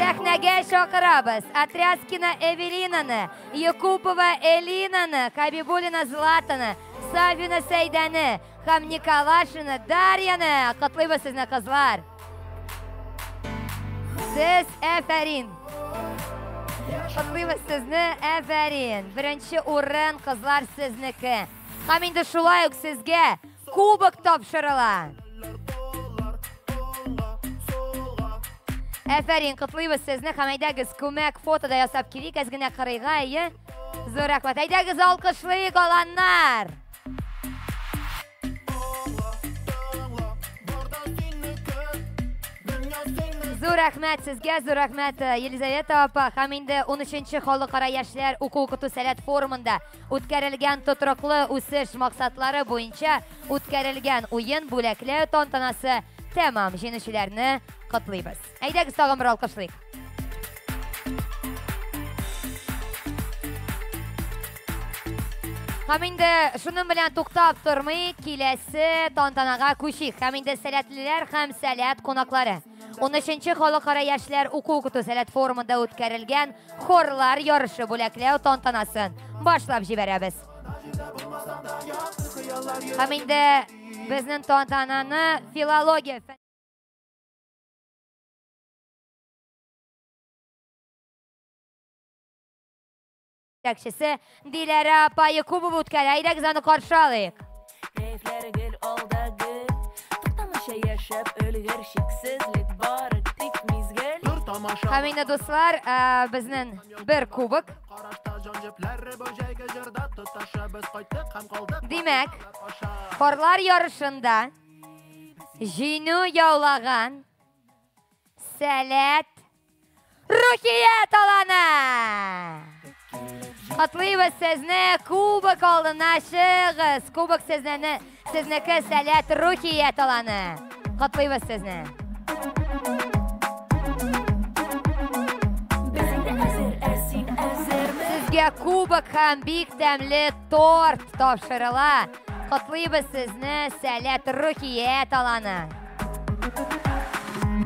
Сәхнәгә чакырабыз Отряскина Эвелинаны, Якупова Элинаны, Хабибуллина Златаны, Сафина Сәйдәне һәм Николашина Дарьяны. Котлыйбыз сезне, кызлар. Сез әфәрин. Котлыйбыз сезне, әфәрин. Беренче урын, кызлар, сезнеке. Һәм инде шулай ук сезгә кубок тапшырыла. Әфәрин, котлыйбыз сезне һәм әйдәгез күмәк фото да ясап килик, әз генә кырыйга, әйе. Зур рәхмәт. Әйдәгез алкышлыйк, аланнар. Зур рәхмәт сезгә, зур рәхмәт, Елизавета апа. Һәм инде 13-нче халыкара яшьләр уку-укыту сәләт форумында үткәрелгән тотрыклы үсеш максатлары буенча үткәрелгән уен бүләкләү тантанасы тәмам. Җиңүчеләрне котлыйбыз. Әйдәгез тагын бер алкышлыйк. Һәм инде шуның белән туктап тормый, киләсе тантанага күчик. Һәм инде сәләтлеләр һәм сәләт кунаклары. 13-нче халыкара яшьләр уку-укыту сәләт форумында үткәрелгән хорлар ярышы бүләкләү тантанасын башлап җибәрәбез. Һәм инде безнең тантананы филология җитәкчесе Диләрә апа Якубова үткәрә. Әйдәгез аны каршы алыйк. Кәефләре гел алда гел. Туктамыйча яшәп өлгер, чиксезлек бары тик мизгел. Нур тамаша. Һәм инде дуслар, безнең бер кубок. Карашта җан җепләре бу җәйге җырда тоташа, без кайттык һәм калдык. Димәк, хорлар ярышында җиңү яулаган Сәләт Рухият аланы! Котлыйбыз сезне, кубок алдына чыгыз. Кубок сезнене, сезнеке Сәләт Рухият аланы. Котлыйбыз сезне. Без инде әзер, ә син әзерме? Сезгә кубок һәм бик тәмле торт тапшырыла. Котлыйбыз сезне, Сәләт Рухият аланы.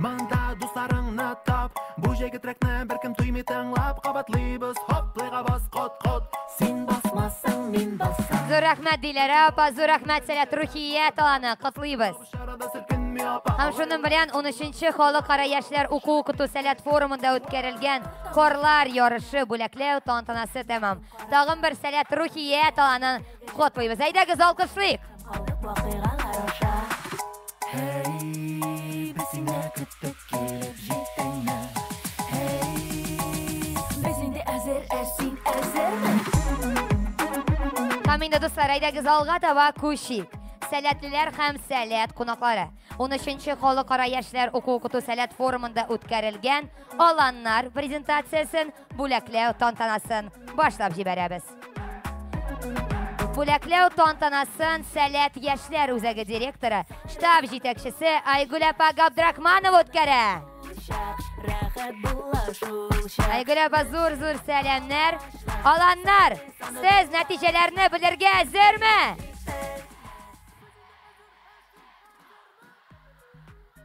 Монда дусларыңны тап, бу җәйге трекны беркем туймый тыңлап, кабатлыйбыз, хоп, плейга бас, кот-кот. Син басмасаң, мин басам. Зур рәхмәт, Диләрә апа, зур рәхмәт, Сәләт Рухият аланы, котлыйбыз. Чарада селкенми апа. Һәм шуның белән 13-нче халыкара яшьләр уку-укыту сәләт форумында үткәрелгән хорлар ярышы бүләкләү тантанасы тәмам. Тагын бер Сәләт Рухият аланын котлыйбыз. Әйдәгез, алкышлыйк. Калдык вакыйгалар аша. Һей, без сине көттек, килеп җиттеңме? Һей. Без инде әзер, ә син әзерме? Һәм инде дуслар, әйдәгез алга таба күчик. Сәләтлеләр һәм сәләт кунаклары. 13-нче халыкара яшьләр уку-укыту сәләт форумында үткәрелгән аланнар презентациясен бүләкләү тантанасын башлап җибәрәбез. Бүләкләү тантанасын Сәләт яшьләр үзәге директоры, штаб җитәкчесе Айгөл апа Габдрахманова үткәрә. Рәхәт була шул чак. Айгөл апа, зур-зур сәламнәр. Аланнар, сез нәтиҗәләрне белергә әзерме?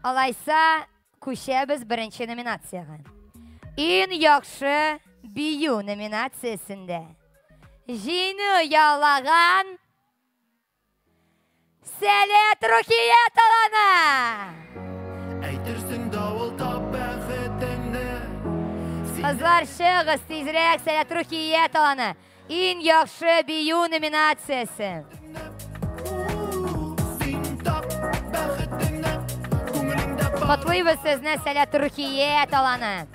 Алайса, күчәбез беренче номинациягә. Иң яхшы бию номинациясендә җиңү яулаган Сәләт Рухият аланы! Әйтерсең давыл тап бәхетеңне. Кызлар, чыгыз тизрәк, Сәләт Рухият аланы. Иң яхшы бию номинациясе. Син тап бәхетеңне, күңелеңдә бар. Котлыйбыз сезне, Сәләт Рухият аланы.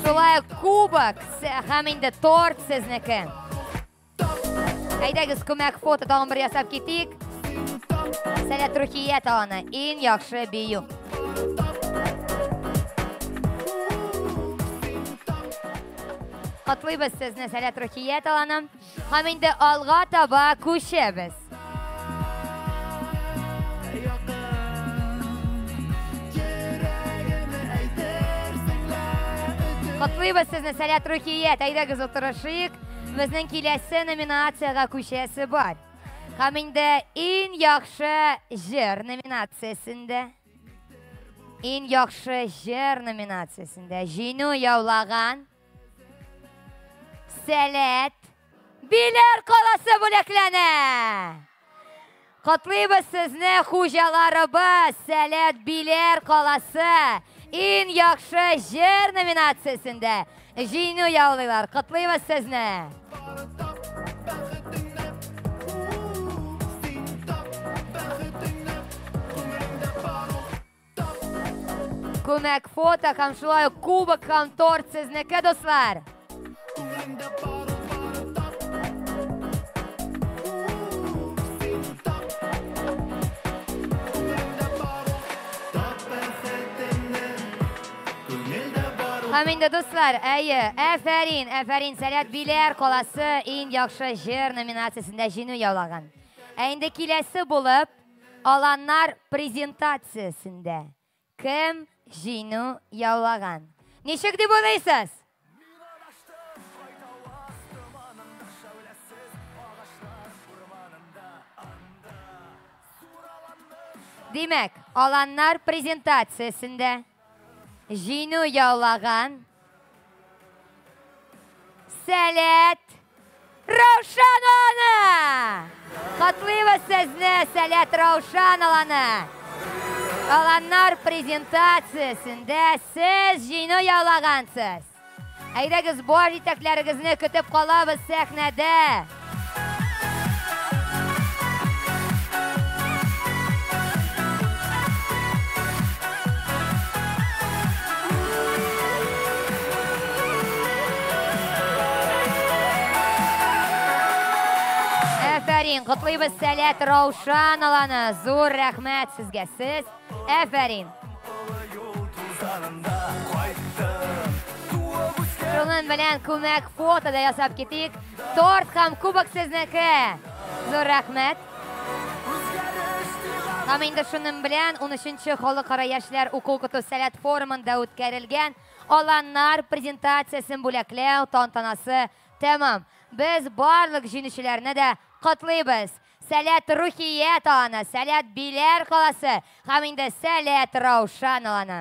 Шулай ук кубок һәм инде торт сезнеке. Әйдәгез, күмәк фото тагын бер ясап китик. Сәләт Рухият аланы, иң яхшы бию. Котлыйбыз сезне, Сәләт Рухият аланы. Һәм инде алга таба күчәбез. Котлыйбыз сезне, Сәләт Рухият. Әйдәгез утырышыйк. Безнең киләсе номинациягә күчәсе бар. Һәм инде иң яхшы җыр номинациясендә Иң яхшы җыр номинациясендә җиңү яулаган Сәләт Биләр каласы бүләкләнә! Котлыйбыз сезне, хуҗаларыбыз, Сәләт Биләр каласы иң яхшы җыр номинациясендә җиңү яулыйлар. Котлыйбыз сезне! Күмәк фото һәм шулай ук кубок һәм торт сезнеке, дуслар. Һәм инде, дуслар, әйе, әфәрин, әфәрин, Сәләт Биләр каласы иң яхшы җыр номинациясендә җиңү яулаган. Ә инде киләсе булып, Аланнар презентациясендә кем җиңү яулаган? Ничек дип уйлыйсыз? Димәк, аланнар презентациясендә җиңү яулаган Сәләт Раушан аланы! Котлыйбыз сезне, Сәләт Раушан аланы! Аланнар презентациясендә сез җиңү яулагансыз. Әйдәгез, бар җитәкләрегезне көтеп калабыз сәхнәдә. Әфәрин, котлыйбыз Сәләт Раушан аланы. Зур рәхмәт сезгә. Сез әфәрин. Шуның белән күмәк фото да ясап китик. Торт һәм кубок сезнеке. Зур рәхмәт. Һәм инде шуның белән 13 халыкара яшьләр уку-укыту сәләт форумында үткәрелгән аланнар презентациясен бүләкләү тантанасы тәмам. Без барлык җиңүчеләрне дә котлыйбыз. Сәләт Рухият аланы, Сәләт Биләр каласы һәм инде Сәләт Раушан аланы.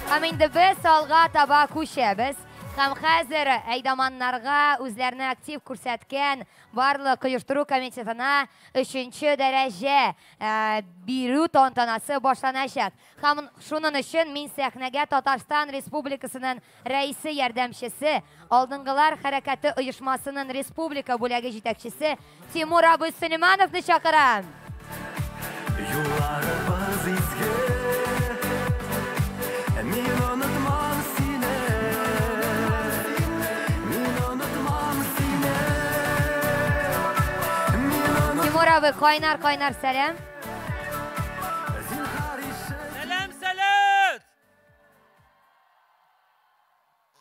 Һәм инде без алга таба күчәбез. Һәм хәзер әйдаманнарга үзләрне актив күрсәткән барлык оештыру комитетына өченче дәрәҗә бирү тантанасы башланачак. Һәм шуның өчен мин сәхнәгә Татарстан Республикасының рәисе ярдәмчесе, Алдынгылар хәрәкәте оешмасының республика бүләге җитәкчесе Тимур абый Сөләймановны чакырам. Юлларыбыз изге, мин онытмам сине, мин онытмам сине, мин онытмам. Тимур абый, кайнар-кайнар сәлам. Сәлам, сәләт!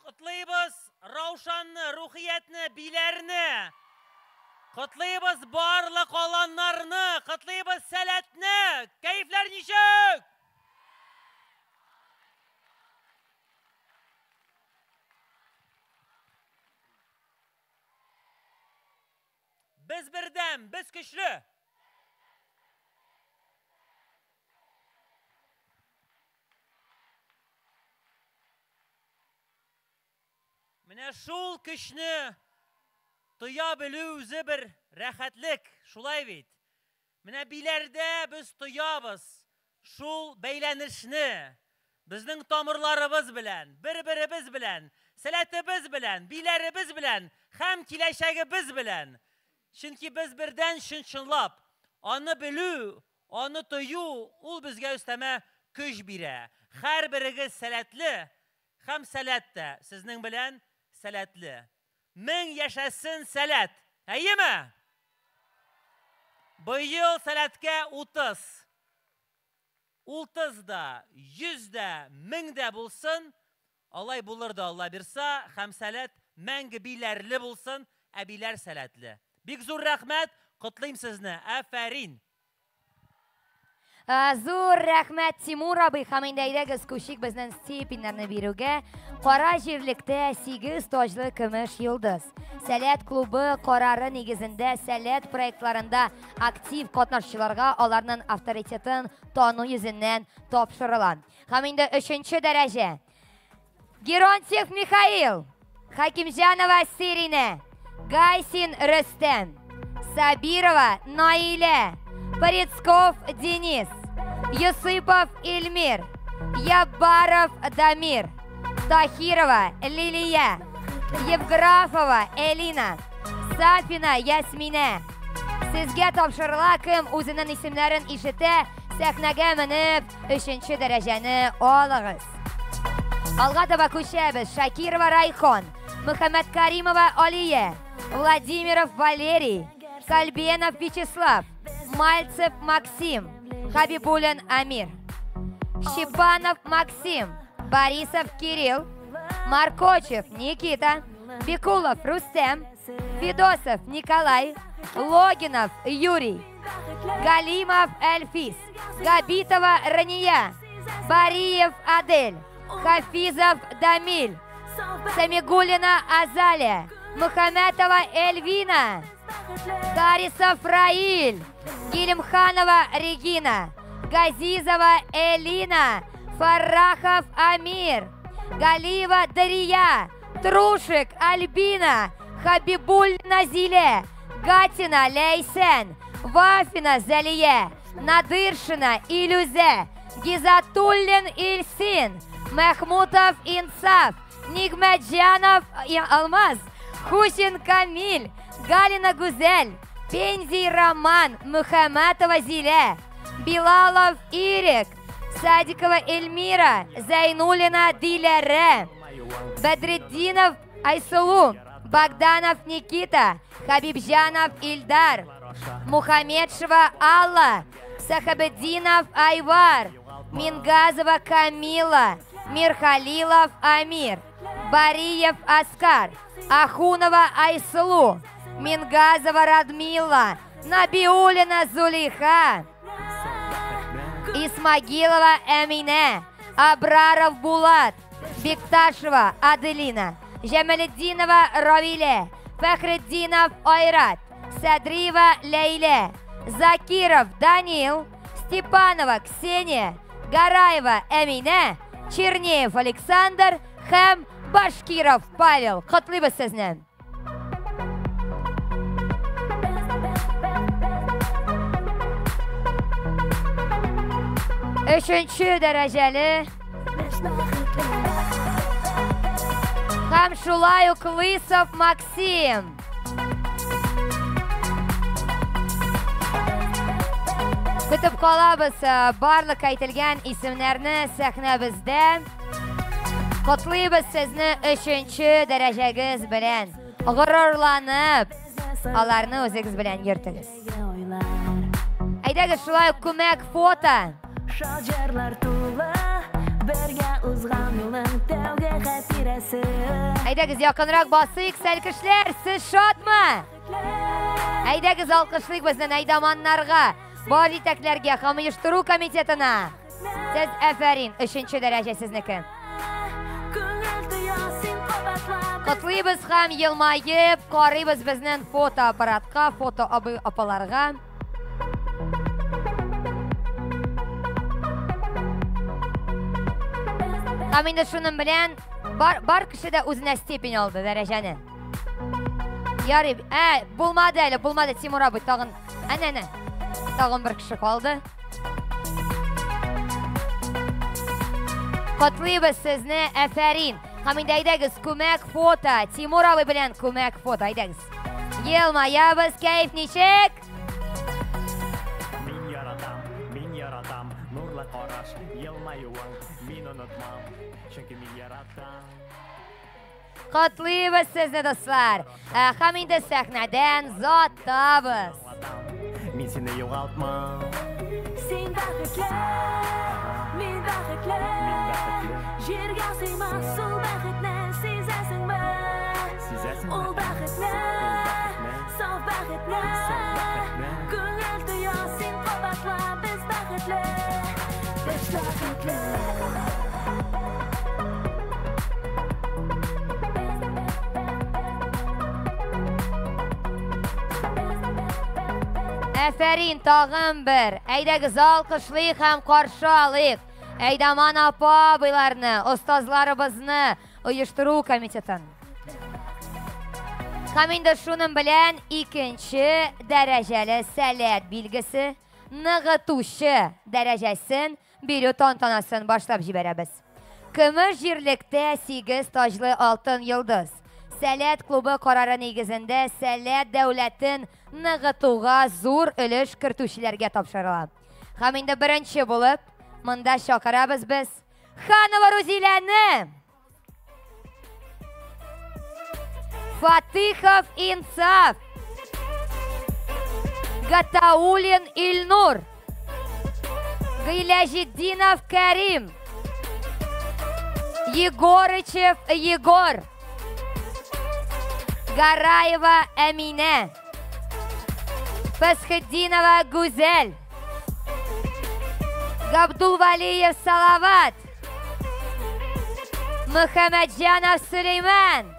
Котлыйбыз Раушанны, Рухиятне, Биләрне. Котлыйбыз барлык аланнарны, котлыйбыз Сәләтне. Кәефләр ничек? Без бердәм, без көчле. Менә шул көчне тоя белү үзе бер рәхәтлек, шулай бит. Менә Биләрдә без тоябыз шул бәйләнешне. Безнең тамырларыбыз белән, бер-беребез белән, сәләтебез белән, биләребез белән һәм киләчәгебез белән. Чөнки без бердән чын-чынлап аны белү, аны тою, ул безгә өстәмә көч бирә. Һәрберегез сәләтле һәм сәләт тә сезнең белән сәләтле. Мең яшәсен сәләт. Әйеме? Быел сәләткә 30. 30 да, 100 дә, 1000 дә булсын, алай булыр да Алла бирса, һәм сәләт мәңге биләрле булсын, ә биләр сәләтле. Бик зур рәхмәт, котлыйм сезне. Афәрин. Зур рәхмәт, Тимур абый, һәм инде әйдәгез күчик безнең степеньнәрне бирүгә. Кара җирлектә 8 таҗлы көмеш йолдыз. Сәләт клубы карары нигезендә Сәләт проектларында актив катнашчыларга аларның авторитетын тану йөзеннән тапшырыла. Һәм инде 3-нче дәрәҗә. Геронтьев Михаил, Хакимҗанова Сиринә, Гайсин Рөстәм, Сабирова Наилә, Порецков Денис, Юсыпов Эльмир, Яббаров Дамир, Тахирова Лилия, Евграфова Элина, Сафина Ясминә. Сезгә тапшырыла, кем үзенең исемнәрен ишетә, сәхнәгә менеп, 3-нче дәрәҗәне алыгыз. Алга таба күчәбез. Шакирова Райхон, Мөхәммәткаримова Алия, Владимиров Валерий, Кальбенов Вячеслав, Мальцев Максим, Хабибуллин Амир, Щипанов Максим, Борисов Кирилл, Маркочев Никита, Бекулов Рустем, Федосов Николай, Логинов Юрий, Галимов Эльфис, Габитова Рания, Бариев Адель, Хафизов Дамиль, Самигулина Азалия, Мухаметова Эльвина, Харисов Раиль, Гилемханова Регина, Газизова Элина, Фаррахов Амир, Галиева Дария, Трушик Альбина, Хабибуллина Зиле, Гатина Ляйсен, Вафина Залия, Надыршина Илюзе, Гизатуллин Ильсин, Махмутов Инсаф, Нигмәтҗанов Алмаз, Хусин Камиль, Галина Гузель, Пензий Роман, Мухамматова Зилә, Билалов Ирек, Садикова Эльмира, Зайнулина Диләрә, Бәдретдинов Айсылу, Богданов Никита, Хабибҗанов Илдар, Мухаметшева Алла, Сахабетдинов Айвар, Мингазова Камила, Мирхалилов Амир, Бариев Аскар, Ахунова Айсылу, Мингазова Радмила, Набиулина Зулейха, Исмагилова Эмине, Абраров Булат, Бекташева Аделина, Джамалетдинова Равиле, Фахретдинов Айрат, Садриева Ләйлә, Закиров Данил, Степанова Ксения, Гараева Әминә, Чернеев Александр һәм Башкиров Павел. Котлыйбыз сезне! Өченче дәрәҗәле һәм шулай ук Лысов Максим. Көтеп калабыз барлык әйтелгән исемнәрне сәхнәбездә. Котлыйбыз сезне өченче дәрәҗәгез белән. Горурланып, аларны үзегез белән йөртегез. Әйдәгез шулай ук күмәк фото. Шаҗарлар тулы, бергә узган юлның тәүге хатирәсе. Әйдәгез якынрак басыйк, сәлкешләр, сез шатмы? Әйдәгез алкышлыйк безнең әйдаманнарга, бар җитәкләргә һәм оештыру комитетына. Сез әфәрин, өченче дәрәҗә сезнеке. Күңел тоя син кабатлап. Котлыйбыз һәм елмаеп карыйбыз безнең фотоаппаратка, фото абый апаларга. Һәм инде шуның белән бар кеше дә үзенә степень алды, дәрәҗәне. Ярый, булмады әле, булмады, Тимур абый, тагын, әнә, әнә, тагын бер кеше калды. Котлыйбыз сезне, әфәрин. Һәм инде әйдәгез, күмәк фото, Тимур абый белән күмәк фото, әйдәгез. Елмаябыз, кәеф ничек? Мин яратам, мин яратам, нурлы караш, елмаюың, мин онытмам, чөнки мин яратам. Котлыйбыз сезне, дуслар. Һәм инде сәхнәдән заттабыз. Мин сине югалтмам. Син бәхетле, мин бәхетле. Мин бәхетле. Җиргә сыймас ул бәхетне сизәсеңме? Сизәсеңме? Ул бәхетне, саф бәхетне. Саф бәхетне. Күңел тоя син кабатла, без бәхетле. Бәхетле. Әфәрин, тагын бер. Әйдәгез, алкышлыйк һәм каршы алыйк. Әйдаман апа абыйларны, остазларыбызны, оештыру комитетын. Һәм инде шуның белән икенче дәрәҗәле сәләт билгесе ныгытучы дәрәҗәсен бирү тантанасын башлап җибәрәбез. Көмеш җирлектә 8 таҗлы алтын йолдыз. Сәләт клубы карары нигезендә Сәләт дәүләтен ныгытуга зур өлеш кертүчеләргә тапшырыла. Һәм инде беренче булып монда чакырабыз без Ханова Рузиләне. Фатыхов Инсаф. Гатаулин Илнур. Гыйләҗетдинов Кәрим. Егорычев Егор. Гараева Әминә. Фасхетдинова Гүзәл. Габдулвалиев Салават. Мөхәммәтҗанов Сөләйман.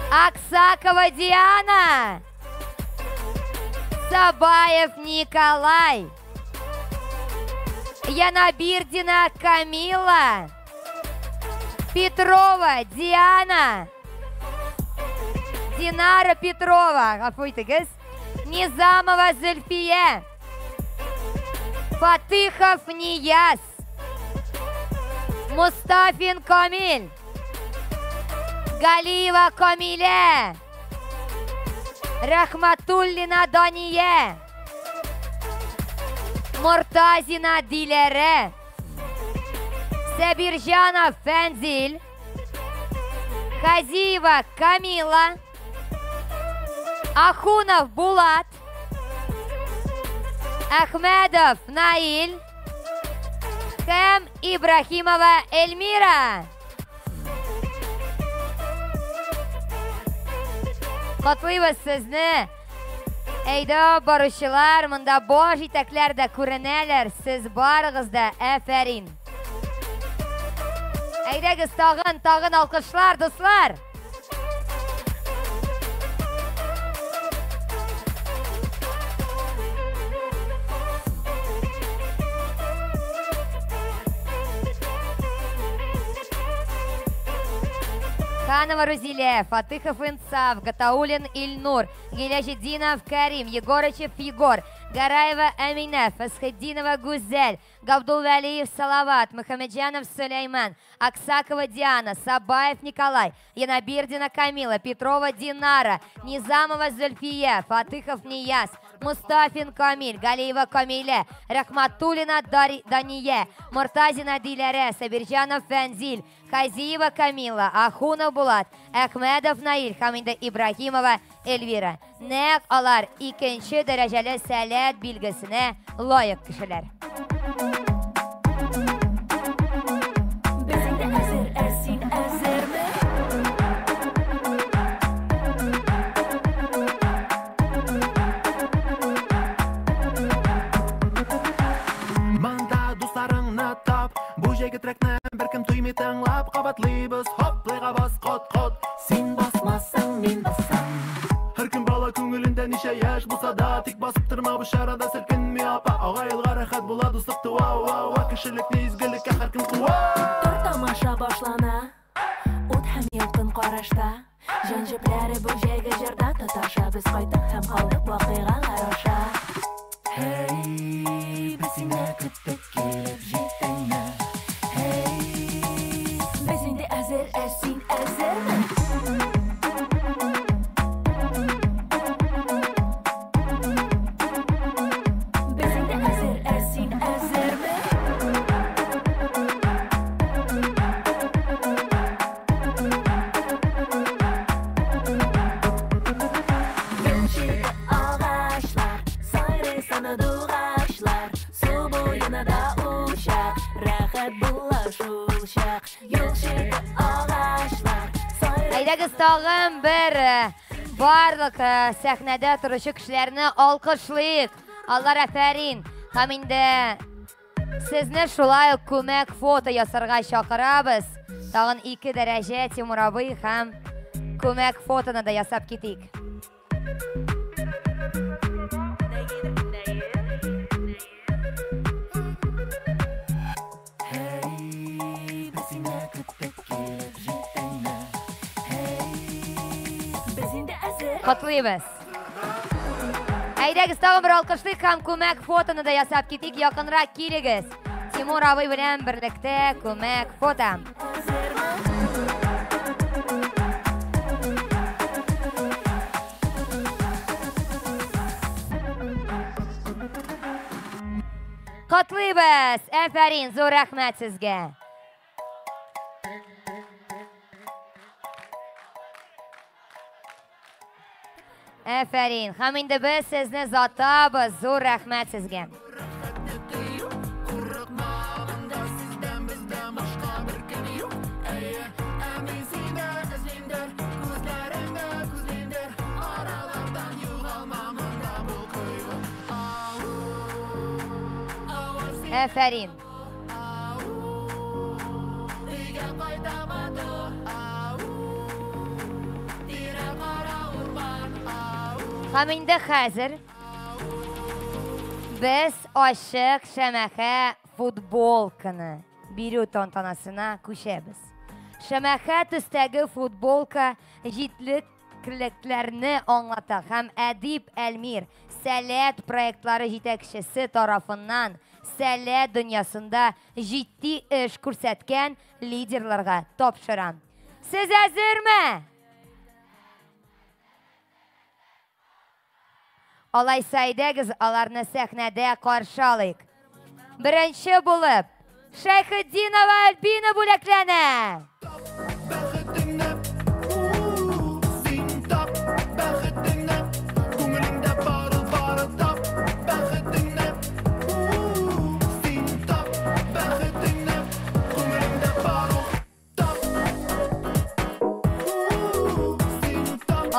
Аксакова Диана. Сабаев Николай. Янабирдина Камила. Петрова Диана. Динара Петрова. Гафу итегез. Низамова Зөлфия. Фатыхов Нияз. Мустафин Камил. Галиева Камилә. Рахматуллина Дания. Мортазина Диләрә. Сабирҗанов Фәнзил. Хазиева Камила. Ахунов Булат. Ахмедов Наил. Һәм Ибрахимова Эльмира. Котлыйбыз сезне. Әйдә баручылар, монда баш итәкләр дә күренәләр. Сез барыгыз да әфәрин. Әйдәгез тагын, тагын алкышлар, дуслар. Ханова Рузилә, Фатыхов Инсаф, Гатаулин Илнур, Гыйләҗетдинов Кәрим, Егорычев Егор, Гараева Әминә, Фасхетдинова Гүзәл, Габдулвәлиев Салават, Мөхәммәтҗанов Сөләйман, Аксакова Диана, Сабаев Николай, Янабирдина Камила, Петрова Динара, Низамова Зөлфия, Фатыхов Нияз, Мустафин Камил, Галиева Камилә, Рахматуллина Дания, Мортазина Диләрә, Сабирҗанов Фәнзил, Хазиева Камила, Ахунов Булат, Әхмәдов Наил һәм инде Ибраһимова Эльвира. Нәкъ алар икенче дәрәҗәле сәләт билгесенә лаек кешеләр. Без инде әзер, ә син әзерме? Монда дусларыңны тап, бу җәйге трекны беркем туймый тыңлап, кабатлыйбыз, хоп, плейга бас, кот-кот. Син басмасаң, мин басам. Һәркем бала күңелендә ничә яшь булса да, тик басып торма бу чарада селкенми апа. Агайлга рәхәт була дуслык туа, уа, уа, кешелекне изгелеккә һәркем куа. Тор тамаша башлана, ут һәм ялкын карашта. Җан җепләре бу җәйге җырда тоташа. Без кайттык һәм калдык вакыйгалар аша. Һей, без сине көттек, килеп җиттеңме? Һей, без инде әзер, ә син әзерме? Без инде әзер, ә син әзерме? Юлчы агачлар, сайрый сандугачлар, су буена да учак, рәхәт була шул чак. Юлчы агачлар, сайрый Әйдәгез тагын бер барлык сәхнәдә торучы кешеләрне алкышлыйк. Алар әфәрин. Һәм инде Сезне шулай ук күмәк фото ясарга чакырабыз. Тагын 2 дәрәҗә Тимур абый һәм күмәк фотоны да ясап китик. Котлыйбыз. Әйдәгез тагын бер алкышлык һәм күмәк фотоны да ясап китик. Якынрак килегез. Тимур абый белән берлектә күмәк фото. Котлыйбыз. Әфәрин, зур рәхмәт сезгә. Әфәрин. Һәм инде без сезне затабыз. Зур рәхмәт сезгә. Әфәрин. Һәм инде хәзер без ачык шәмәхә футболканы бирү тантанасына күчәбез. Шәмәхә төстәге футболка җитлеклекләрне аңлата һәм Әдип Әлмир Сәләт проектлары җитәкчесе тарафыннан Сәләт дөньясында җитди эш күрсәткән лидерларга тапшырам. Сез әзерме? Алайса әйдәгез, аларны сәхнәдә каршы алыйк. Беренче булып Шәйхетдинова Альбина бүләкләнә.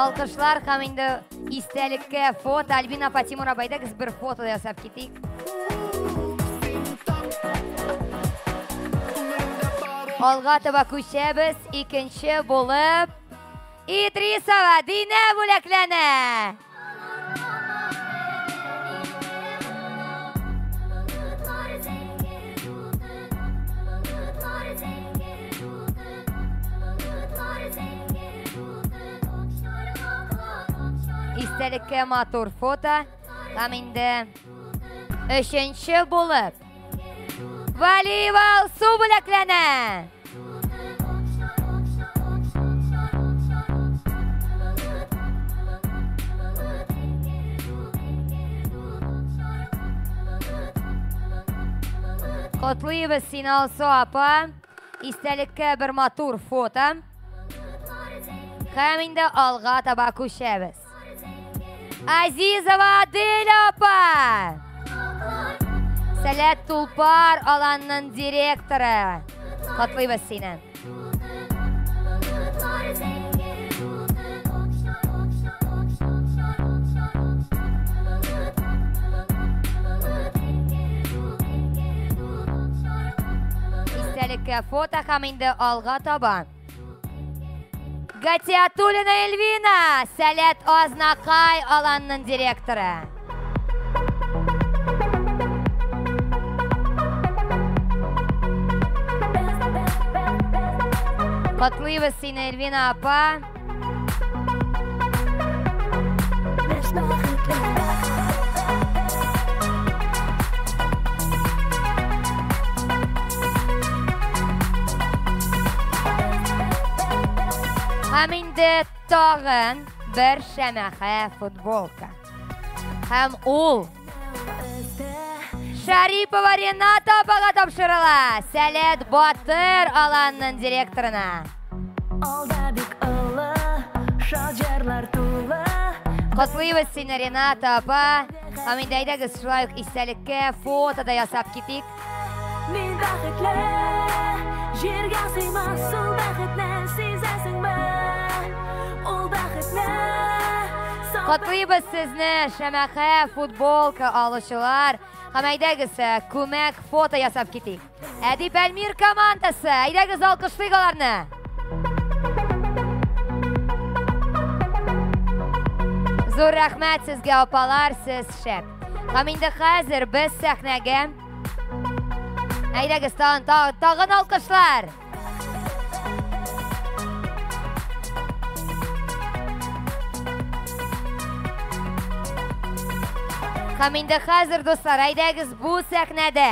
Алкышлар һәм инде истәлеккә фото. Альбина апа, Тимур абый, әйдәгез бер фото ясап китик. Алга таба күчәбез. Икенче булып Идрисова Динә бүләкләнә. Истәлеккә матур фото. Һәм инде өченче булып Валиева Алсу бүләкләнә. Котлыйбыз сине, Алсу апа. Истәлеккә бер матур фото. Һәм инде алга таба күчәбез. Азизова Аделя апа. Сәләт Тулпар аланының директоры. Котлыйбыз сине. Истәлеккә фото һәм инде алга таба. Гатиатуллина Эльвина, Сәләт Азнакай аланының директоры. Котлыйбыз сине, Эльвина апа. Һәм инде тагын бер шәмәхә футболка. Һәм ул Шарипова Рената апага тапшырыла. Сәләт Батыр аланының директорына. Алда бик олы, шаҗарлар тулы. Котлыйбыз сине, Рената апа. Һәм инде әйдәгез шулай ук истәлеккә фото да ясап китик. Мин бәхетле, җиргә сыймас ул бәхетне сизәсеңме? Ул бәхетне. Котлыйбыз сезне, шәмәхә футболка алучылар. Һәм әйдәгез, күмәк фото ясап китик. Әдип Әлмир командасы, әйдәгез алкышлыйк аларны. Зур рәхмәт сезгә, апалар, сез шәп. Һәм инде хәзер без сәхнәгә. Әйдәгез, тагын, тагын алкышлар. Һәм инде хәзер, дуслар, әйдәгез бу сәхнәдә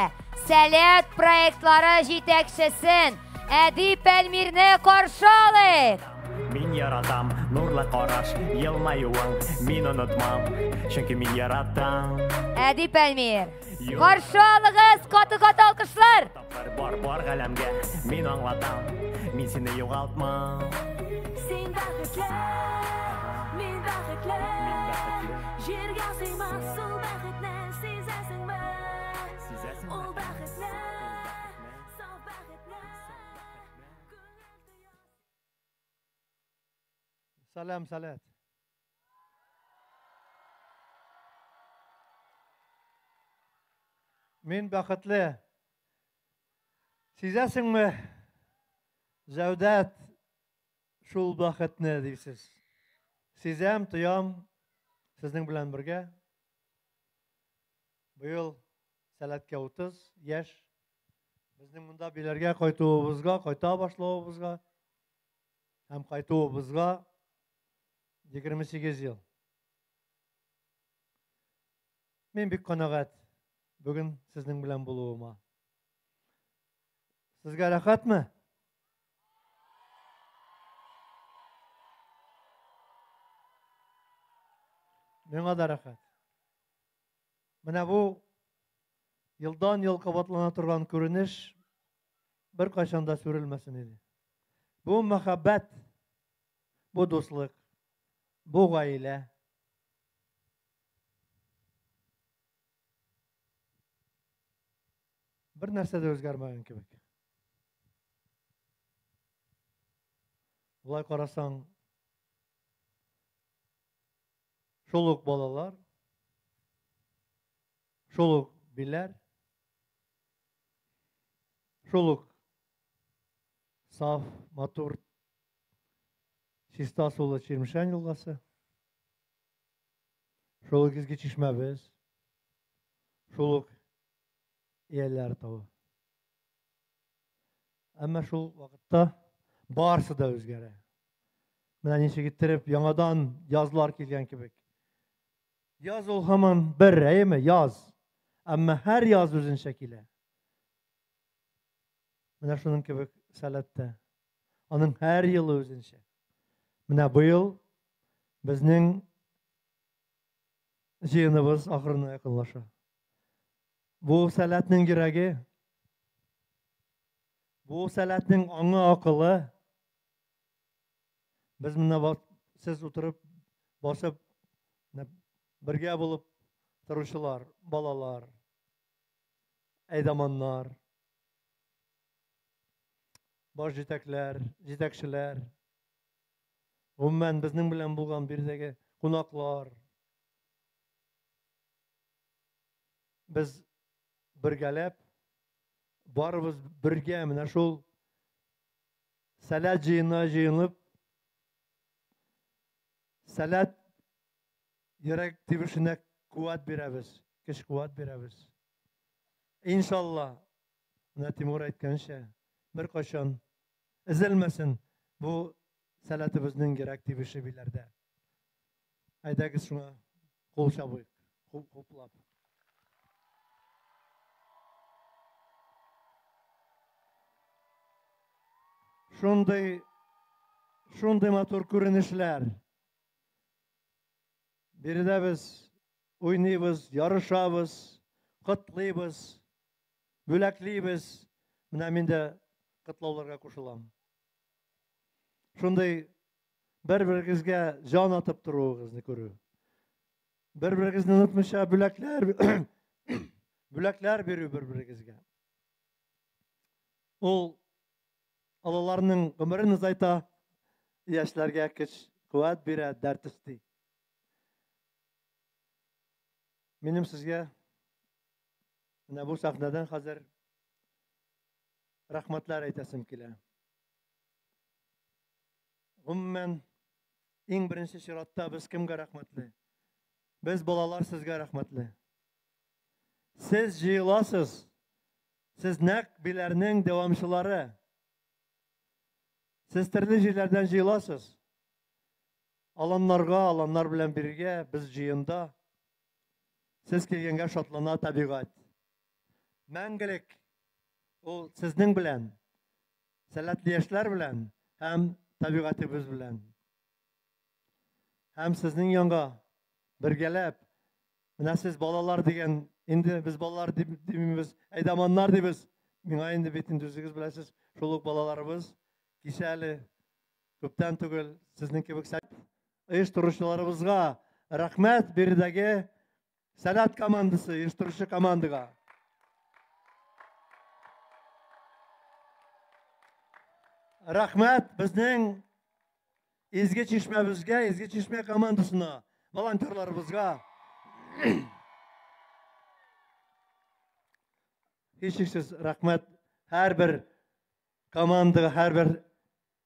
Сәләт проектлары җитәкчесен Әдип Әлмирне каршы алыйк! Мин яратам нурлы караш, елмаюың, мин онытмам, чөнки мин яратам. Әдип Әлмир, каршы алыгыз, каты-каты алкышлар! Тапкыр бар бар галәмгә, мин аңлатам, мин сине югалтмам. Син бәхетле, мин бәхетле, Мин бәхетле. Җиргә сыймас ул бәхетне сизәсеңме? Сизәсеңме? Ул бәхетне, Ул бәхетне, саф бәхетне, саф бәхетне. күңел тоя. Сәлам, Сәләт. Мин бәхетле. Сизәсеңме, Җәүдәт, шул бәхетне дисез. Сизәм, тоям, сезнең белән бергә. Быел Сәләткә 30 яшь. Безнең монда Биләргә кайтуыбызга, кайта башлавыбызга һәм кайтуыбызга 28 ел. Мин бик канәгать бүген сезнең белән булуыма. Сезгә рәхәтме? Миңа да рәхәт. Менә бу елдан ел кабатлана торган күренеш бер кайчан да сүрелмәсен иде. Бу мәхәббәт, бу дуслык, бу гаилә. Бер нәрсә дә үзгәрмәгән кебек. Болай карасаң, шул ук балалар, шул ук биләр, шул ук саф, матур, чиста сулы Чирмешән елгасы, шул ук изге чишмәбез, шул ук Ияләр тавы. Әмма шул вакытта барысы да үзгәрә. Менә ничек иттереп яңадан язлар килгән кебек. Яз ул һаман бер, әйеме? Яз. Әмма һәр яз үзенчә килә. Менә шуның кебек Сәләттә. Аның һәр елы үзенчә. Менә быел безнең җыеныбыз ахырына якынлаша. Бу Сәләтнең йөрәге, бу Сәләтнең аңы, акылы. Без менә сез утырып, басып, бергә булып торучылар, балалар, әйдаманнар, баш җитәкләр, җитәкчеләр, гомумән безнең белән булган биредәге кунаклар. Без бергәләп, барыбыз бергә менә шул Сәләт җыенына җыенып, Сәләт йөрәк тибешенә куәт бирәбез, көч куәт бирәбез. Иншалла, менә Тимур әйткәнчә, бер кайчан өзелмәсен бу Сәләтебезнең йөрәк тибеше Биләрдә. Әйдәгез шуңа кул чабыйк, кул хуплап. Шундый, шундый матур күренешләр. Биредә без уйныйбыз, ярышабыз, котлыйбыз, бүләклибез. Менә мин дә котлауларга кушылам. Шундый бер-берегезгә җан атып торуыгызны күрү. Бер-берегезне онытмыйча бүләкләр бүләкләр бирү бер-берегезгә. Ул алаларның гомерен озайта, яшьләргә көч, куәт бирә, дәрт өсти. Минем сезгә Менә бу сәхнәдән хәзер рәхмәтләр әйтәсем килә. Гомумән, иң беренче чиратта без кемгә рәхмәтле? Без балалар сезгә рәхмәтле. Сез җыеласыз. Сез нәкъ Биләрнең дәвамчылары. Сез төрле җирләрдән җыеласыз. Аланнарга, аланнар белән бергә без җыенда. Сез килгәнгә шатлана табигать. Мәңгелек ул сезнең белән, сәләтле яшьләр белән һәм табигатебез белән. Һәм сезнең янга бергәләп, менә сез балалар дигән, инде без балалар дип димибез, әйдаманнар дибез. Миңа инде бит инде үзегез беләсез, шул ук балаларыбыз кичә әле күптән түгел сезнең кебек оештыручыларыбызга рәхмәт биредәге Сәләт командасы, оештыручы командага. Рәхмәт безнең Изге Чишмәбезгә, Изге Чишмә командасына, волонтерларыбызга. Һичшиксез рәхмәт һәрбер командага, һәрбер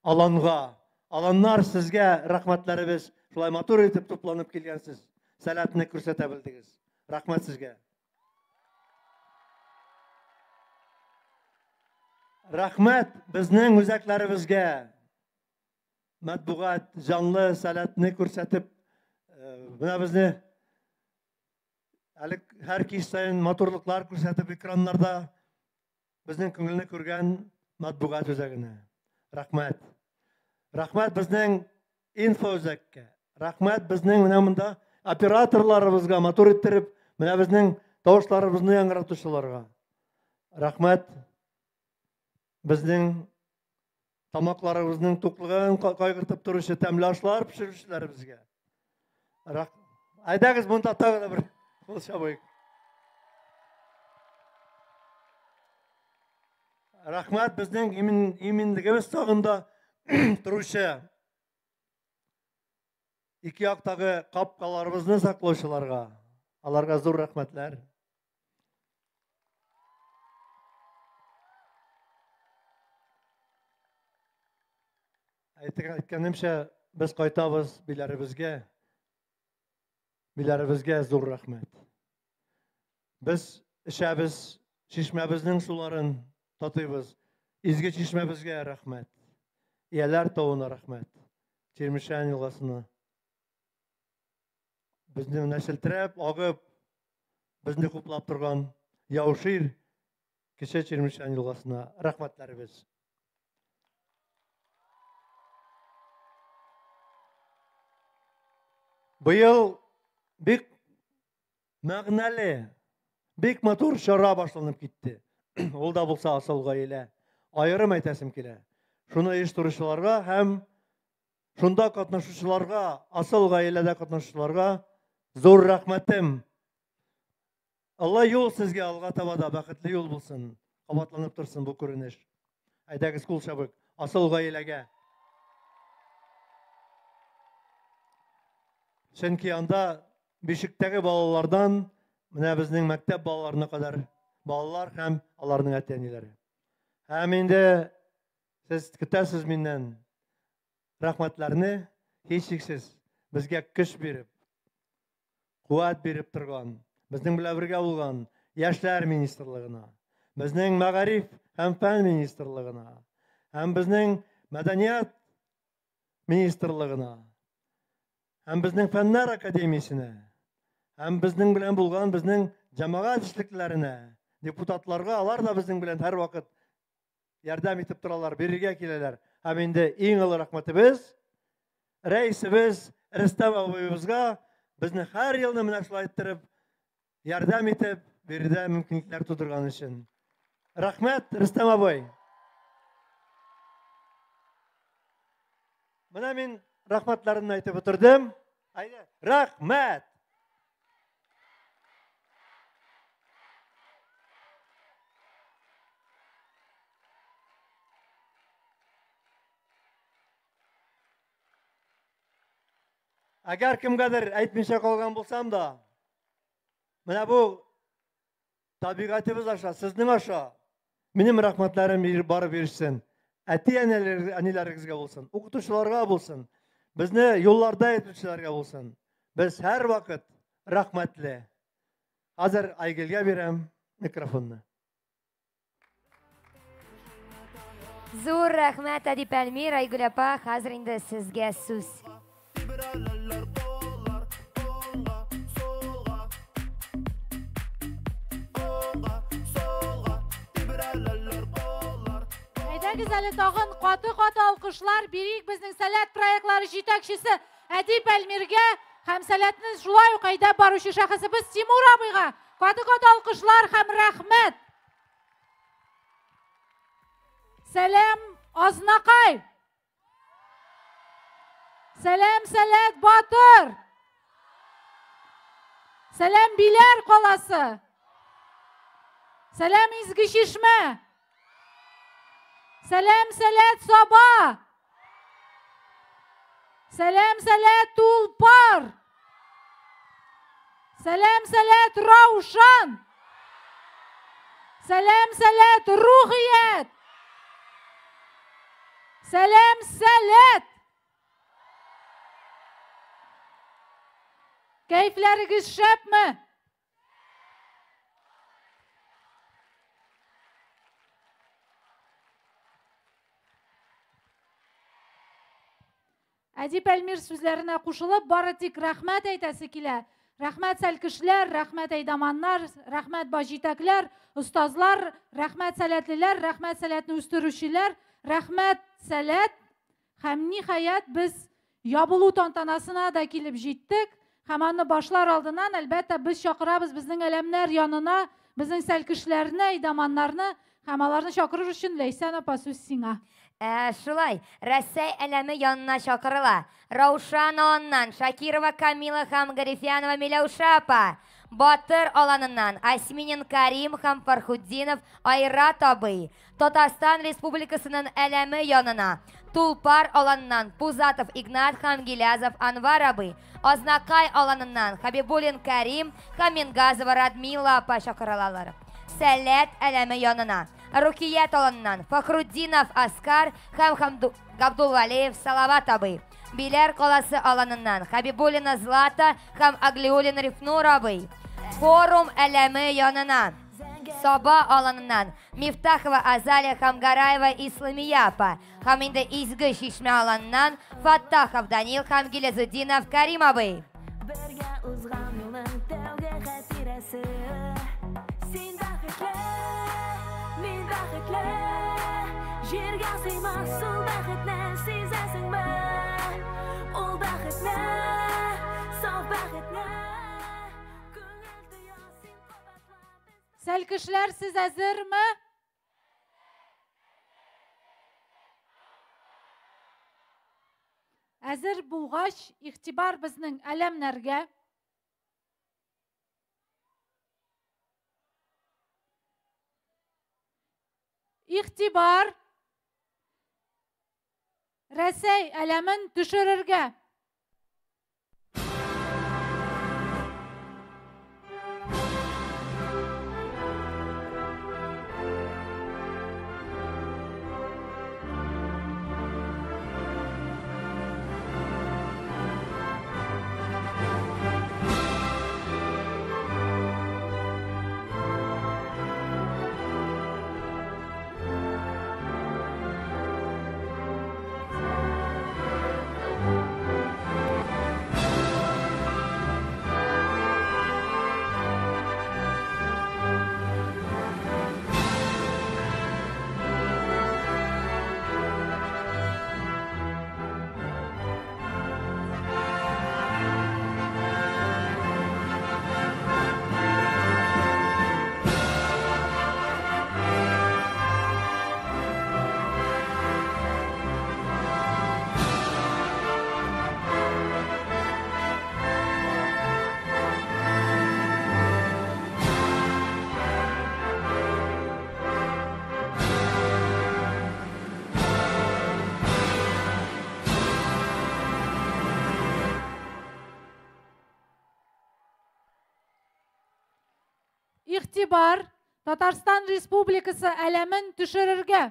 аланга. Аланнар сезгә рәхмәтләребез. Шулай матур итеп тупланып килгәнсез. Сәләтне күрсәтә белдегез. Рәхмәт сезгә. Рәхмәт безнең үзәкләребезгә. Матбугат җанлы сәләтне күрсәтеп, менә безне әле һәр кич саен матурлыклар күрсәтеп экраннарда безнең күңелне күргән матбугат үзәгенә. Рәхмәт. Рәхмәт безнең инфо үзәккә. Рәхмәт безнең менә монда операторларыбызга матур иттереп, менә безнең тавышларыбызны яңгыратучыларга. Рәхмәт безнең тамакларыбызның туклыгын кайгыртып торучы тәмле ашлар пешерүчеләребезгә. Әйдәгез монда тагы да бер кул чабыйк. Рәхмәт безнең иминлегебез сагында торучы ике яктагы капкаларыбызны саклаучыларга, аларга зур рәхмәтләр. Әйткәнемчә, без кайтабыз Биләребезгә. Биләребезгә зур рәхмәт. Без эчәбез, чишмәбезнең суларын татыйбыз. Изге чишмәбезгә рәхмәт. Ияләр тавына рәхмәт. Чирмешән елгасына. Безне менә челтерәп агып, безне хуплап торган Яушир Кече Чирмешән елгасына рәхмәтләребез. Быел бик мәгънәле, бик матур чара башланып китте. Ул да булса асыл гаилә. Аерым әйтәсем килә. Шуны оештыручыларга һәм шунда катнашучыларга, асыл гаиләдә катнашучыларга зур рәхмәтем. Алла юл сезгә алга таба да бәхетле юл булсын. Кабатланып торсын бу күренеш. Әйдәгез кул чабык. Асыл гаиләгә. Чөнки анда бишектәге балалардан менә безнең мәктәп балаларына кадәр балалар һәм аларның әти-әниләре. Һәм инде сез көтәсез миннән рәхмәтләрне, һичшиксез безгә көч биреп, куәт биреп торган, безнең белән бергә булган Яшьләр министрлыгына, безнең Мәгариф һәм фән министрлыгына, һәм безнең Мәдәният министрлыгына, һәм безнең Фәннәр академиясенә, һәм безнең белән булган безнең җәмәгать эшлеклеләренә, депутатларга, алар да безнең белән һәрвакыт ярдәм итеп торалар, бирергә киләләр. Һәм инде иң олы рәхмәтебез рәисебез Рөстәм абыебызга безне һәр елны менә шулай иттереп ярдәм итеп, биредә мөмкинлекләр тудырган өчен. Рәхмәт, Рөстәм абый. Менә мин рәхмәтләремне әйтеп бетердем. Әйдә, рәхмәт! Әгәр кемгәдер әйтмичә калган булсам да, менә бу Табигатебез аша, сезнең аша. Минем рәхмәтләрем барып ирешсен. Әти-әниләрегезгә булсын, укытучыларга булсын, безне юлларда әйтүчеләргә булсын. Без һәрвакыт рәхмәтле. Хәзер Айгөлгә бирәм микрофонны. Зур рәхмәт, Әдип Әлмир, Айгөл апа, хәзер инде сезгә сүз. Әйдәгез әле тагын каты-каты алкышлар бирик безнең Сәләт проектлары җитәкчесе Әдип Әлмиргә һәм Сәләтне шулай ук әйдәп баручы шәхесебез Тимур абыйга. Каты-каты алкышлар һәм рәхмәт. Сәлам Азнакай. Сәлам Сәләт Батыр. Сәлам Биләр каласы. Сәлам Изге Чишмә. Сәлам Сәләт Саба. Сәлам Сәләт Тулпар. Сәлам Сәләт Раушан. Сәлам Сәләт Рухият. Сәлам Сәләт. Кәйфләрегез шәпме? Әдип Әлмир сүзләренә кушылып, бары тик рәхмәт әйтәсе килә. Рәхмәт сәлкешләр, рәхмәт әйдаманнар, рәхмәт баҗитәкләр, остазлар, рәхмәт сәләтлеләр, рәхмәт сәләтне үстерүчеләр, рәхмәт сәләт. Һәм ниһаять без ябылу тантанасына да килеп җиттек. Һәм аны башлар алдыннан, әлбәттә, без чакырабыз безнең әләмнәр янына, безнең сәлкешләрне, әйдаманнарны һәм аларны чакырыр өчен Ләйсән апа сүз сиңа. Шулай, Рәсәй әләме янына чакырыла. Раушан аланыннан Шакирова Камила һәм Гарифянова Миләүшә апа. Батыр аланыннан Асминин Карим һәм Фархутдинов Айрат абый. Татарстан Республикасының әләме янына Тулпар аланыннан Пузатов Игнат һәм Гилязов Анвар абый. Азнакай аланыннан Хабибуллин Карим һәм Мингазова Радмила апа чакырылалар. Сәләт әләме янына Рукият аланыннан Фахрутдинов Аскар һәм Габдулвалиев Салават абый. Биләр каласы аланыннан Хабибуллина Злата һәм Аглиуллин Рифнур абый. Форум әләме янына Саба аланыннан Мифтахова Азалия һәм Гараева Исламия апа. Һәм инде Изге Чишмә аланыннан Фаттахов Данил һәм Гилязутдинов Карим абый. Бергә узган юлның тәүге хатирәсе. Син бәхетле, мин бәхетле. Җиргә сыймас ул бәхетне сизәсеңме? Ул бәхетне, саф бәхетне. Күңел тоя син кабатла. Сәлкешләр, сез әзерме? Әзер булгач, игътибар безнең әләмнәргә. Игътибар Рәсәй әләмен төшерергә. Игътибар! Татарстан Республикасы әләмен төшерергә.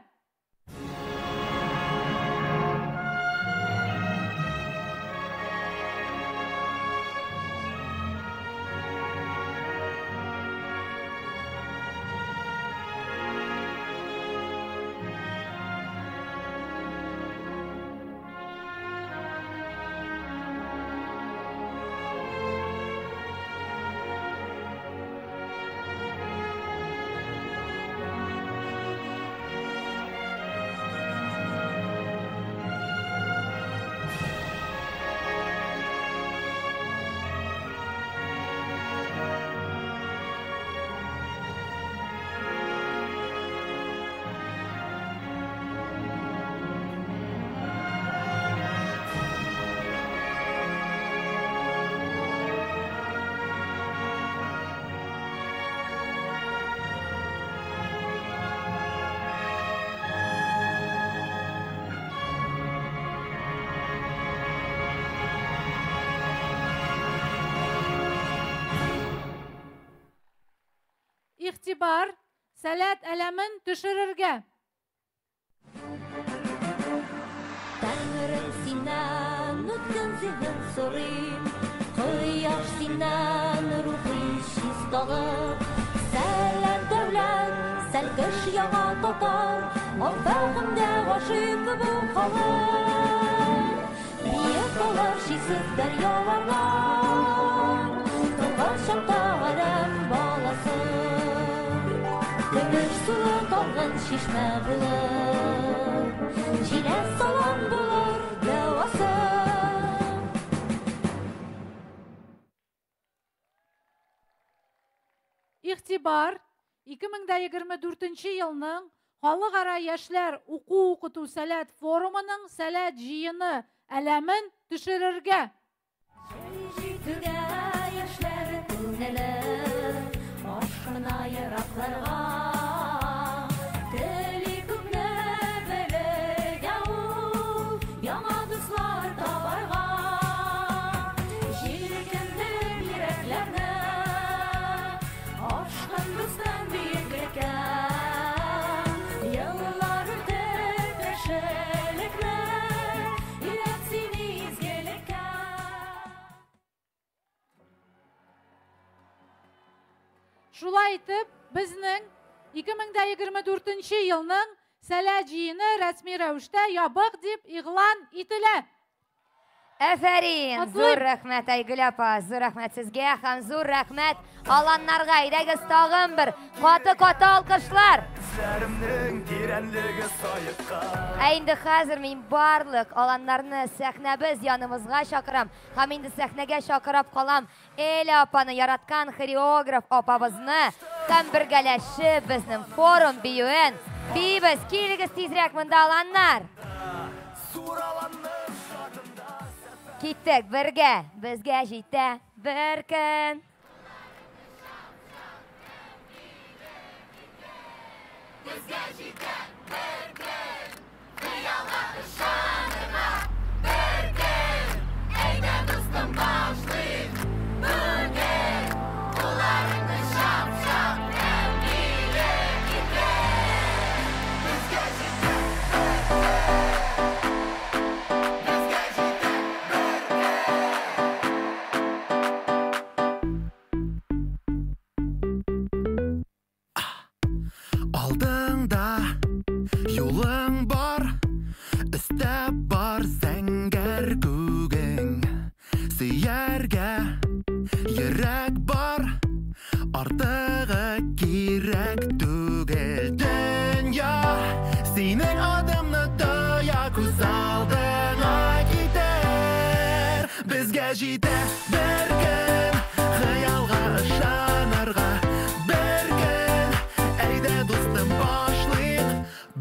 Игътибар, Сәләт әләмен төшерергә. Тәңрем синнән үткен зиһен сорыйм, Кояш синнән рухи чисталык. Сәләт дәүләт, сәлкеш яңа татар, Ал фәһемдә гашыйк бу халык. Биек алар чиксез дәрьяларда, Тылган чакта адәм баласы. Көмеш сулы талгын чишмә булыр, Җиләс салам булыр дәвасы. Игътибар, 2024 елның Халыкара яшьләр уку-укыту сәләт форумының сәләт җыены әләмен төшерергә. Җитүгә яшьләр күңеле ашкына еракларга. Тели күпне белергә ул, яңа дуслар табарга. Җилкендер йөрәкләрне, ашкын дустан бөеклеккә. Еллар үтеп кешелекне, өйрәт сине изгелеккә. Шулай итеп, безнең 2024 елның Сәләт җыены рәсми рәвештә ябык дип игълан ителә. Әфәрин! Котлыйм. Зур рәхмәт, Айгөл апа, зур рәхмәт сезгә һәм зур рәхмәт аланнарга. Әйдәгез тагын бер каты-каты алкышлар. Хисләремнең тирәнлеге саеккан. Ә инде хәзер мин барлык аланнарны сәхнәбез яныбызга чакырам. Һәм инде сәхнәгә чакырып калам Эля апаны яраткан хореограф апабызны һәм бергәләшеп безнең форум биюен биибез. Килегез тизрәк монда, аланнар. Киттек бергә, безгә җитә бер көн. Безгә җитә бер көн, хыялга ышанырга бер көн. Әйдә, дустым, башлыйк бүген. Кулларыңны чап-чап һәм бире китер. Безгә җитә бер көн. Безгә җитә бер көн. Алдыңда юлың бар, өстә бар зәңгәр күгең. Сөяргә йөрәк бар, артыгы кирәк түгел. Дөнья синең адымны тоя, күз алдыңа китер. Безгә җитә бер көн, хыялга ышанырга бер көн. Әйдә, дустым, башлыйк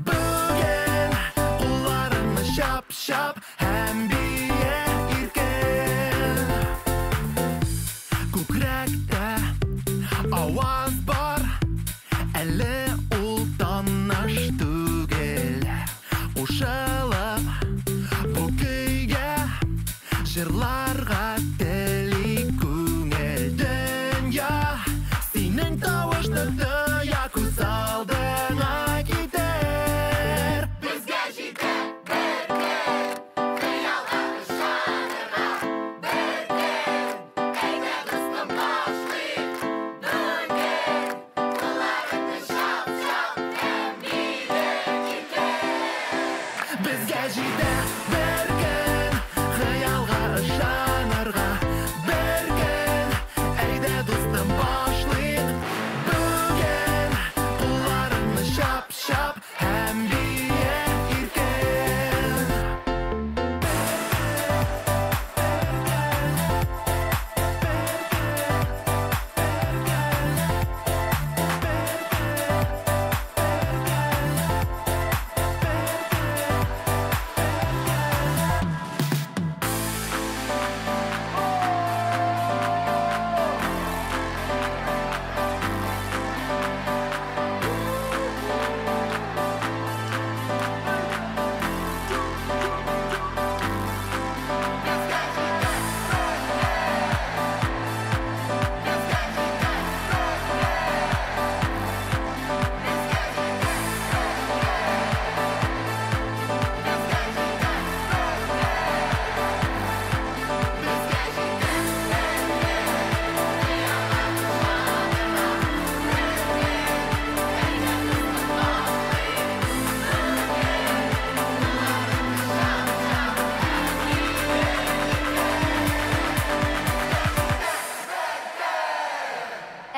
бүген. Кулларыңны чап-чап һәм бие иркен. Күкрәктә аваз бар, әле ул таныш түгел. Кушылып бу көйгә җырларга тели күңел.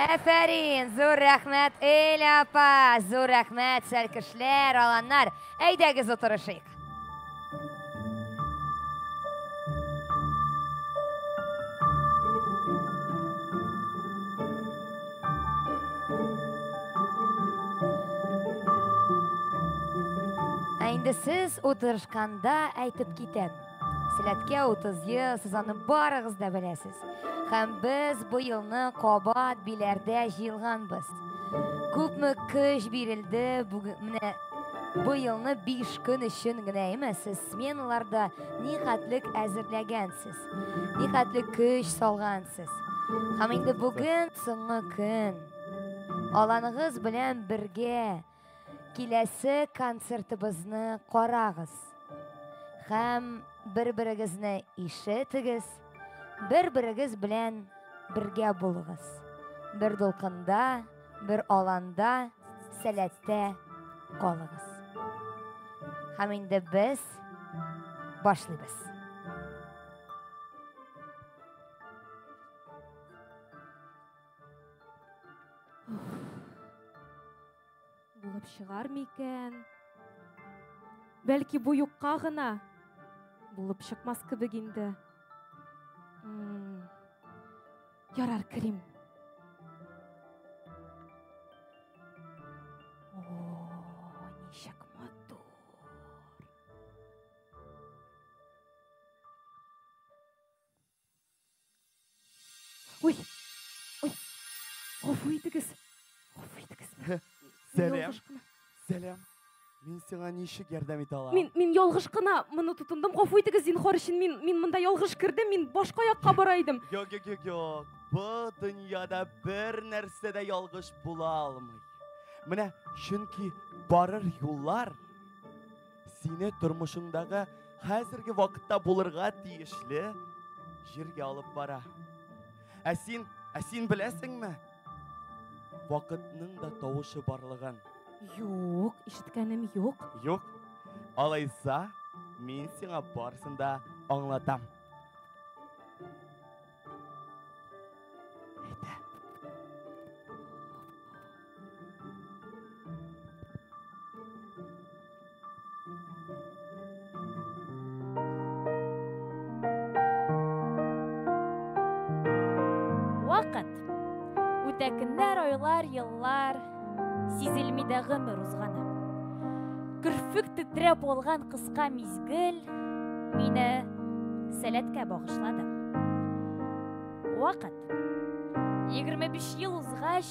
Әфәрин, зур рәхмәт, Эля апа, зур рәхмәт, сәлкешләр, аланнар. Әйдәгез утырышыйк. Ә инде сез утырышканда әйтеп китәм. Сәләткә 30 ел, сез аны барыгыз да беләсез. Һәм без бу елны кабат Биләрдә җыелганбыз. Күпме көч бирелде бүген менә бу елны 5 көн өчен генә әйме, сез сменаларда ни хәтлек әзерләгәнсез, ни хәтлек көч салгансыз. Һәм инде бүген соңгы көн. Аланыгыз белән бергә киләсе концертыбызны карагыз. Һәм бер-берегезне ишетегез, бер-берегез белән бергә булыгыз. Бер дулкында, бер аланда, сәләттә калыгыз. Һәм инде без башлыйбыз. Булып чыгар микән? Бәлки бу юкка гына булып чыкмас кебек инде. Ярар, керим. О, ничек матур. Ой, ой, гафу итегез, гафу итегез. Сәлам. Сәлам. Мин сиңа ничек ярдәм итә алам? Мин ялгыш кына моны тотындым. Гафу итегез, зинһар өчен мин монда ялгыш кердем. Мин башка якка бара идем. Юк, юк, юк, юк. Бу дөньяда бер нәрсә дә ялгыш була алмый. Менә чөнки барыр юллар сине тормышыңдагы хәзерге вакытта булырга тиешле җиргә алып бара. Ә син беләсеңме? Вакытның да тавышы барлыгын. Юк, ишеткәнем юк. Юк. Алайса, мин сиңа барысын да аңлатам. Әйдә. Вакыт. Үтә көннәр, айлар, еллар, сизелми дә гомер узганы. Керфек тетрәп алган кыска мизгел мине сәләткә багышлады. Вакыт. 25 ел узгач,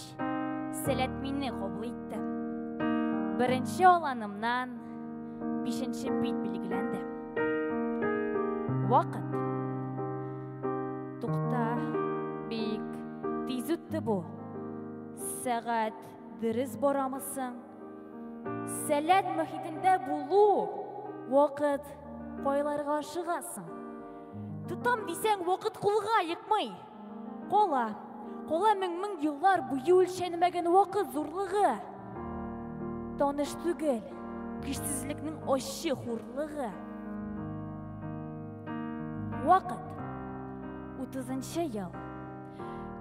сәләт мине кабул итте. Беренче аланымнан бишенче бит билгеләнде. Вакыт. Тукта, бик тиз үтте бу. Сәгать дөрес барамысың? Сәләт мөхитендә булу, вакыт кайларга ашыгасың? Тотам дисәң, вакыт кулга йыкмый. Кала, кала мең-мең еллар буе үлчәнмәгән вакыт зурлыгы. Таныш түгел, көчсезлекнең ачы хурлыгы. Вакыт. 30 ел.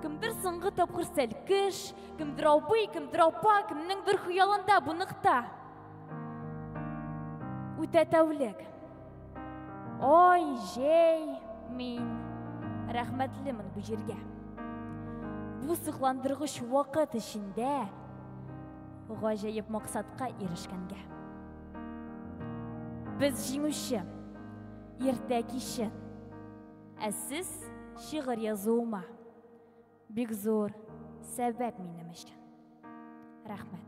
Кемдер соңгы тапкыр сәлкеш, кемдер абый, кемдер апа, кемнеңдер хыялында бу нокта. Үтә тәүлек. Ай, җәй, мин рәхмәтлемен бу җиргә. Бу сокландыргыч вакыт эчендә гаҗәеп максатка ирешкәнгә. Без җиңүче, иртә кичен. Ә сез шигырь язуыма бик зур сәбәп минем өчен. Рәхмәт.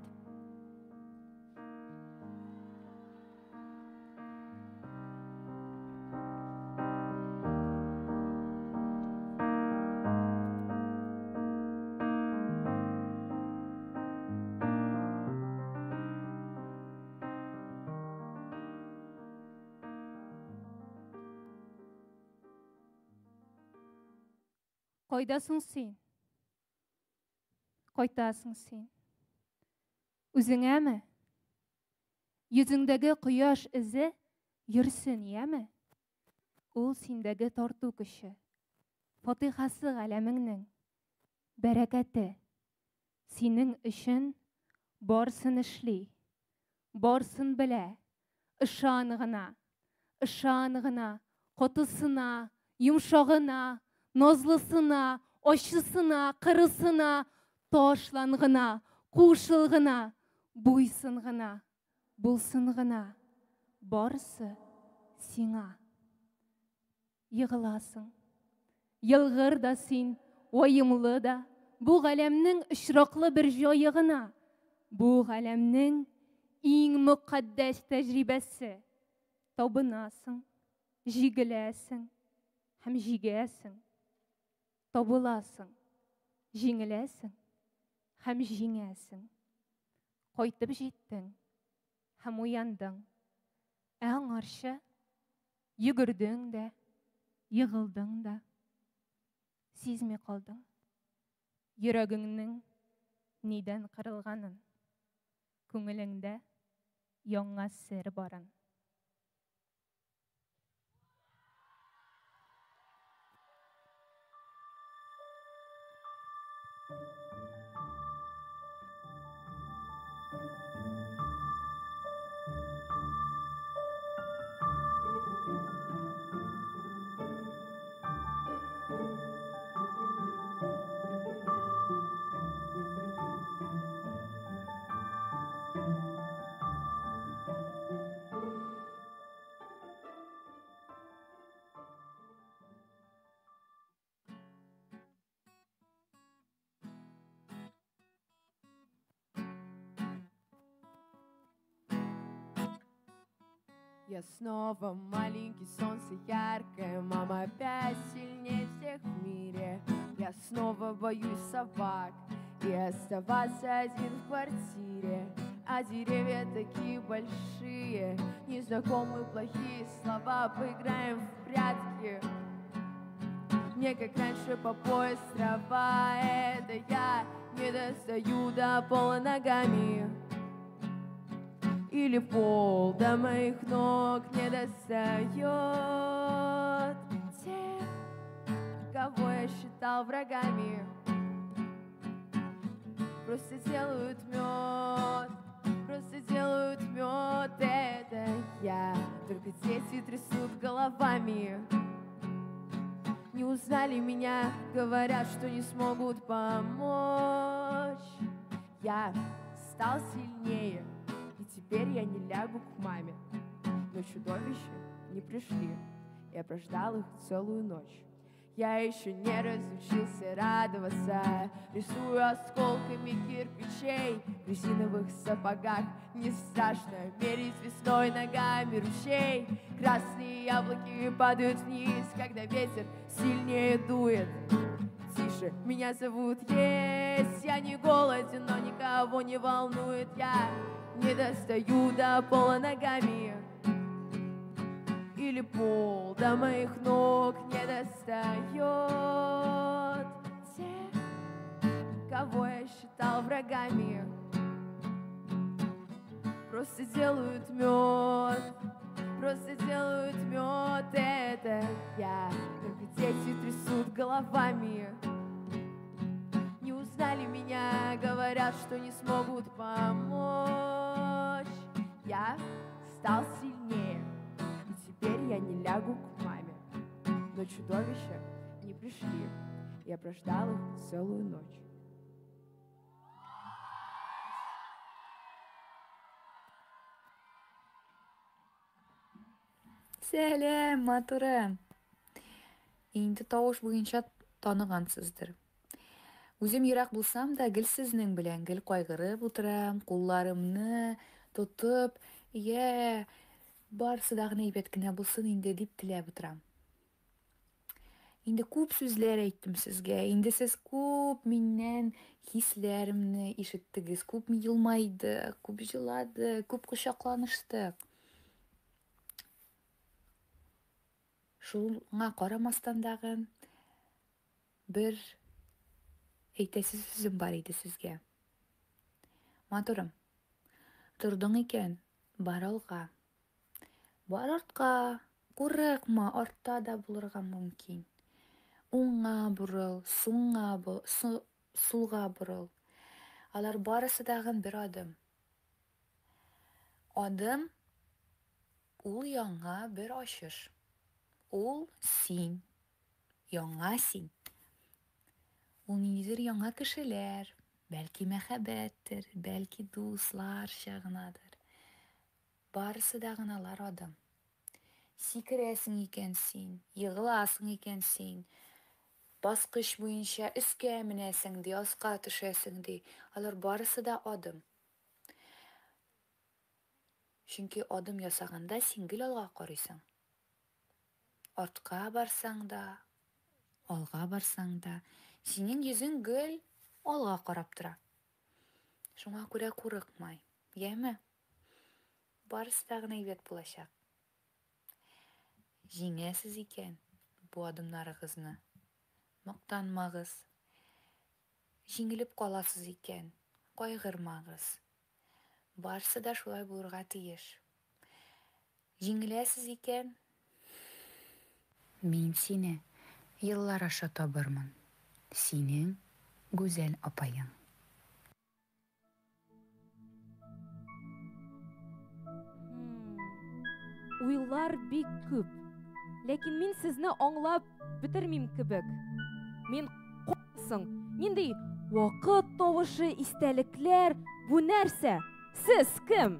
Кайдасың син? Кайтасың син. Үзеңәме? Йөзеңдәге кояш эзе йөрсен, яме? Ул синдәге тарту көче. Фатихасы галәмеңнең. Бәрәкәте. Синең өчен барсын эшли, барсын белә. Ышан гына, ышан гына, катысына, йомшагына, назлысына, ачысына, кырысына, ташлан гына, кушыл гына, буйсын гына, булсын гына. Барысы сиңа. Егыласың. Елгыр да син, ваемлы да, бу галәмнең очраклы бер җае гына. Бу галәмнең иң мөкатдәс тәҗрибәсе. Табынасың, җигеләсең һәм җигәсең. Табыласың, җиңеләсең һәм җиңәсең. Кайтып җиттең һәм уяндың. Ә аңарчы йөгердең дә, егылдың да. Сизми калдың. Йөрәгеңнең нидән кырылганын, күңелеңдә яңа сер барын. Я снова маленький, солнце яркое, мама опять сильнее всех в мире. Я снова боюсь собак и оставаться один в квартире. А деревья такие большие, незнакомые плохие слова, поиграем в прятки. Мне как раньше по пояс трава, это я не достаю до пола ногами. Или пол до моих ног не достает. Те, кого я считал врагами, просто делают мед, просто делают мед. Это я, только дети трясут головами. Не узнали меня, говорят, что не смогут помочь. Я стал сильнее, и теперь я не лягу к маме. Но чудовища не пришли, я прождал их целую ночь. Я еще не разучился радоваться, рисую осколками кирпичей в резиновых сапогах. Не страшно мерить весной ногами ручей. Красные яблоки падают вниз, когда ветер сильнее дует. Тише, меня зовут Есть, я не голоден, но никого не волнует. Я не достаю до пола ногами. Или пол до моих ног не достает. Те, кого я считал врагами, просто делают мед, просто делают мед. Это я, только дети трясут головами. Не узнали меня, говорят, что не смогут помочь. Я стал сильнее, и теперь я не лягу к маме. Но чудовища не пришли, я прождал их целую ночь. Сәлам, матурым. Инде тавыш буенча таныгансыздыр. Үзем ерак булсам да, гел сезнең белән, гел кайгырып утырам, кулларымны тотып, йә, барысы да гына әйбәт кенә булсын инде дип теләп утырам. Инде күп сүзләр әйттем сезгә, инде сез күп миннән хисләремне ишеттегез, күп елмайдык, күп җыладык, күп кочакланыштык. Шуңа карамастан дагы бер әйтәсе сүзем бар иде сезгә. Матурым, тордың икән, бар алга. Бар артка, курыкма, артта да булырга мөмкин. Уңга борыл, сулга борыл. Алар барысы тагын бер адым. Адым ул яңа бер ачыш. Ул син. Яңа син. Ул ниндидер яңа кешеләр, бәлки мәхәббәттер, бәлки дусларча гынадыр. Барысы да гыналар адым. Сикерәсең икән син, егыласың икән син, баскыч буенча өскә менәсең ди, аска төшәсең ди. Алар барысы да адым. Чөнки адым ясаганда син гел алга карыйсың. Артка барсаң да, алга барсаң да, синең йөзең гел алга карап тора. Шуңа күрә курыкмай, яме? Барысы да гына әйбәт булачак. Җиңәсез икән бу адымнарыгызны. Мактанмагыз. Җиңелеп каласыз икән, кайгырмагыз. Барысы да шулай булырга тиеш. Җиңеләсез икән, мин сине еллар аша табырмын. Синең гүзәл апаең. Уйлар бик күп. Ләкин мин сезне аңлап бетермим кебек. Мин соң. Нинди вакыт тавышы, истәлекләр, бу нәрсә? Сез кем?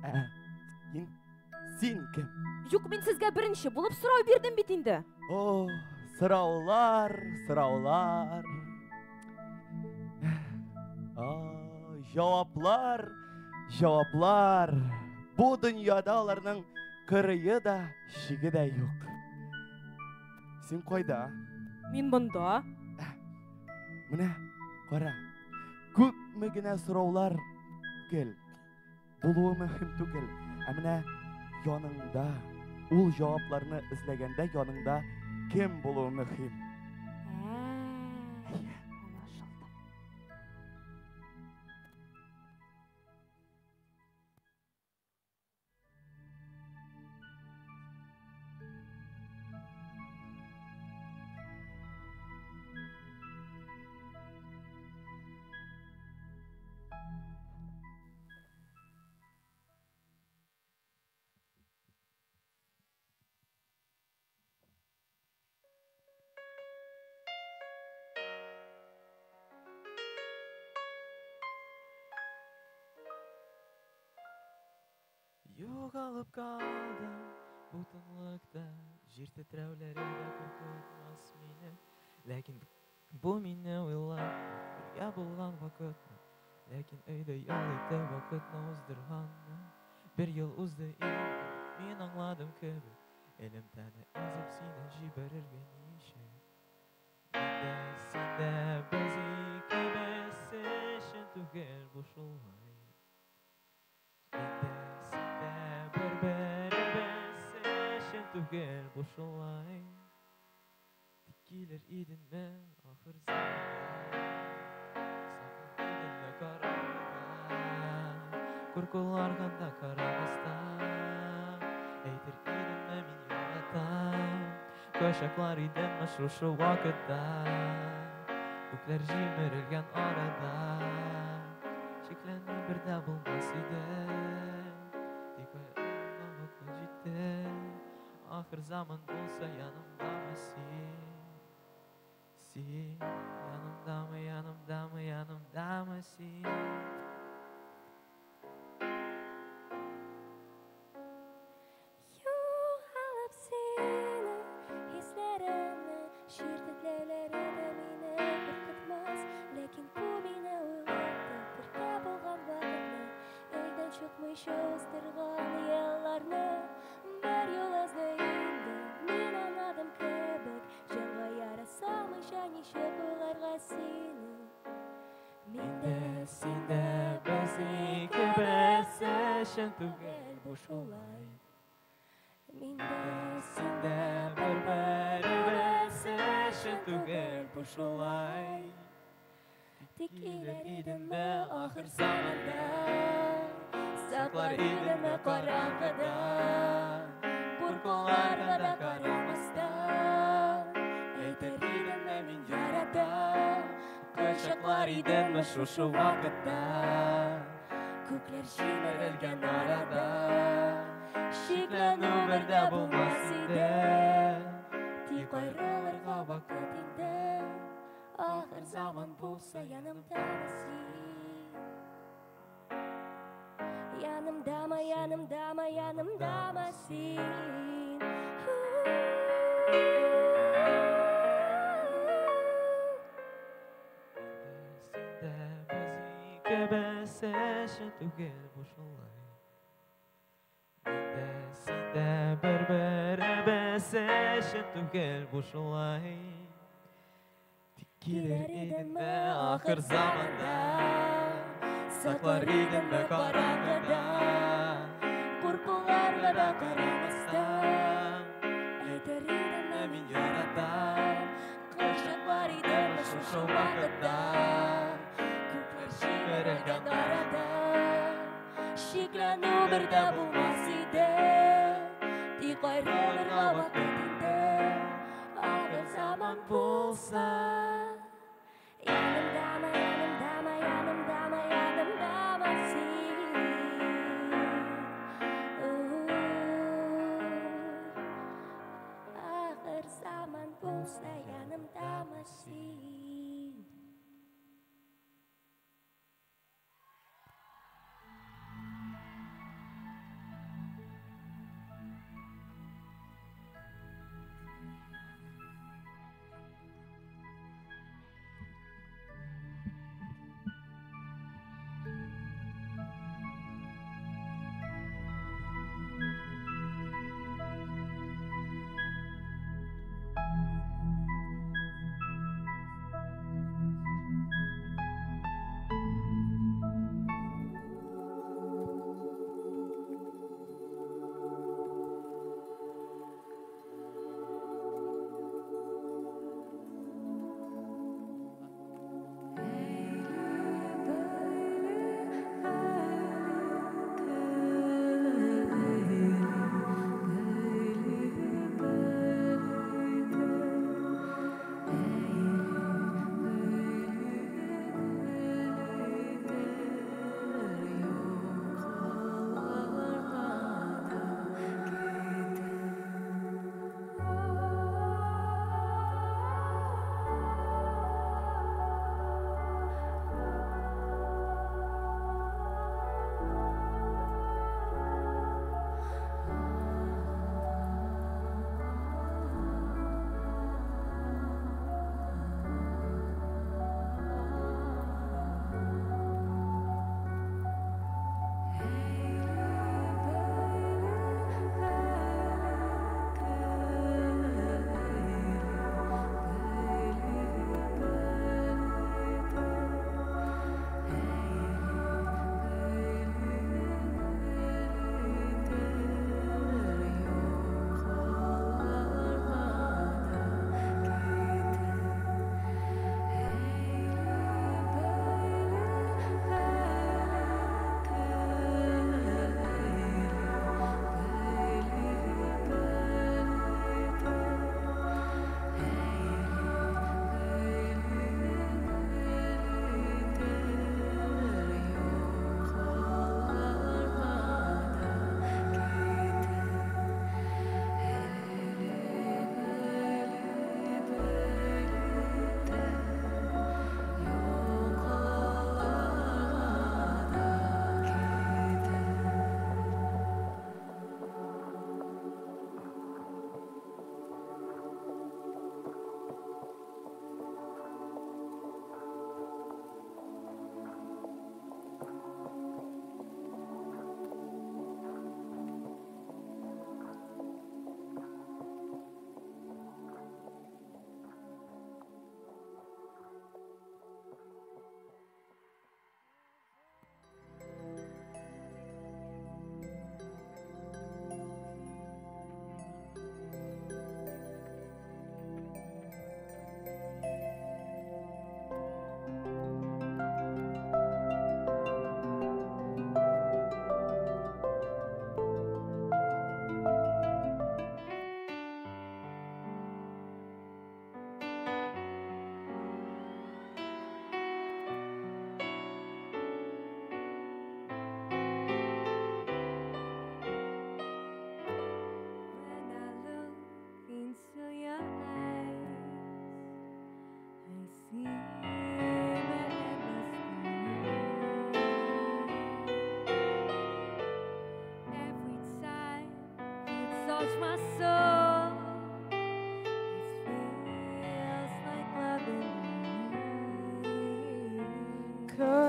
Ә, мин син кем? Юк, мин сезгә беренче булып сорау бирдем бит инде. О, сораулар, сораулар. А, җаваплар, җаваплар. Бу дөньяда аларның кырые да, чиге дә юк. Син кайда? Мин монда. Менә, кара. Күпме генә сораулар гел булуы мөһим түгел. Ә менә яныңда ул җавапларны эзләгәндә яныңда кем булуы мөһим. Аңлашылды. Югалып калдым бу тынлыкта, җир тетрәүләре дә куркытмас мине. Ләкин бу мине уйлатмый, бергә булган вакытны. Ләкин өйдә ял итеп вакытны уздырганны. Бер ел узды инде, мин аңладым кебек. Элемтәне өзеп сине җибәрергә ничек. Мин дә, син дә, без икебез өчен түгел бу шулай. Мин дә, син дә, бер-беребез өчен түгел бу шулай. Тик килер идеңме ахыр заманда? Саклар идеңме караңгыда? Куркуларга да карамастан, әйтер идеңме мин яратам? Кочаклар идеңме шушы вакытта? Күкләр җимерелгән арада, шикләнү бер дә булмас иде. Тик аерылырга вакыт җитте. Ахыр заман булса янымдамы син? Син янымдамы, янымдамы, янымдамы син? Югалып синең хисләреңне, җир тетрәүләре дә мине куркытмас. Ләкин бу мине уйлатты, бергә булган вакытны, өйдән чыкмыйча уздырган елларны. Бер юл узды инде, мин аңладым кебек, җанга яра салмыйча ничек уйларга сине. Мин дә, син дә, без икебез өчен түгел бу шулай. Мин дә, син дә, бер-беребез өчен түгел бу шулай. Тик Килер килер идеңме идеңме ахыр ахыр заманда? заманда? Саклар Саклар идеңме идеңме караңгыда? караңгыда? Куркуларга Куркуларга да да карамастан, карамастан, әйтер әйтер идеңме идеңме мин мин яратам? яратам? Кочаклар Саклар идеңме шушы вакытта? Күкләр җимерелгән арада Шикләнү бер дә булмас иде. Тик аерылырга вакыт инде. Ахыр заман булса, янымдамы син? Янымдамы, янымдамы, янымдамы син? Икебез өчен түгел бу шулай. Мин дә, син дә бер-беребез өчен түгел бу шулай. Тик килер идеңме ахыр заманда? Саклар идеңме караңгыда? Куркуларга да карамастан, әйтер идеңме, мин яратам? Кочаклар идеңме шушы вакытта? Күкләр җимерелгән арада Шикләнү бер дә булмас иде. Тик аерылырга вакыт инде. Ахыр заман булса, янымдамы, янымдамы, янымдамы, янымдамы син? Ахыр заман булса, янымдамы син?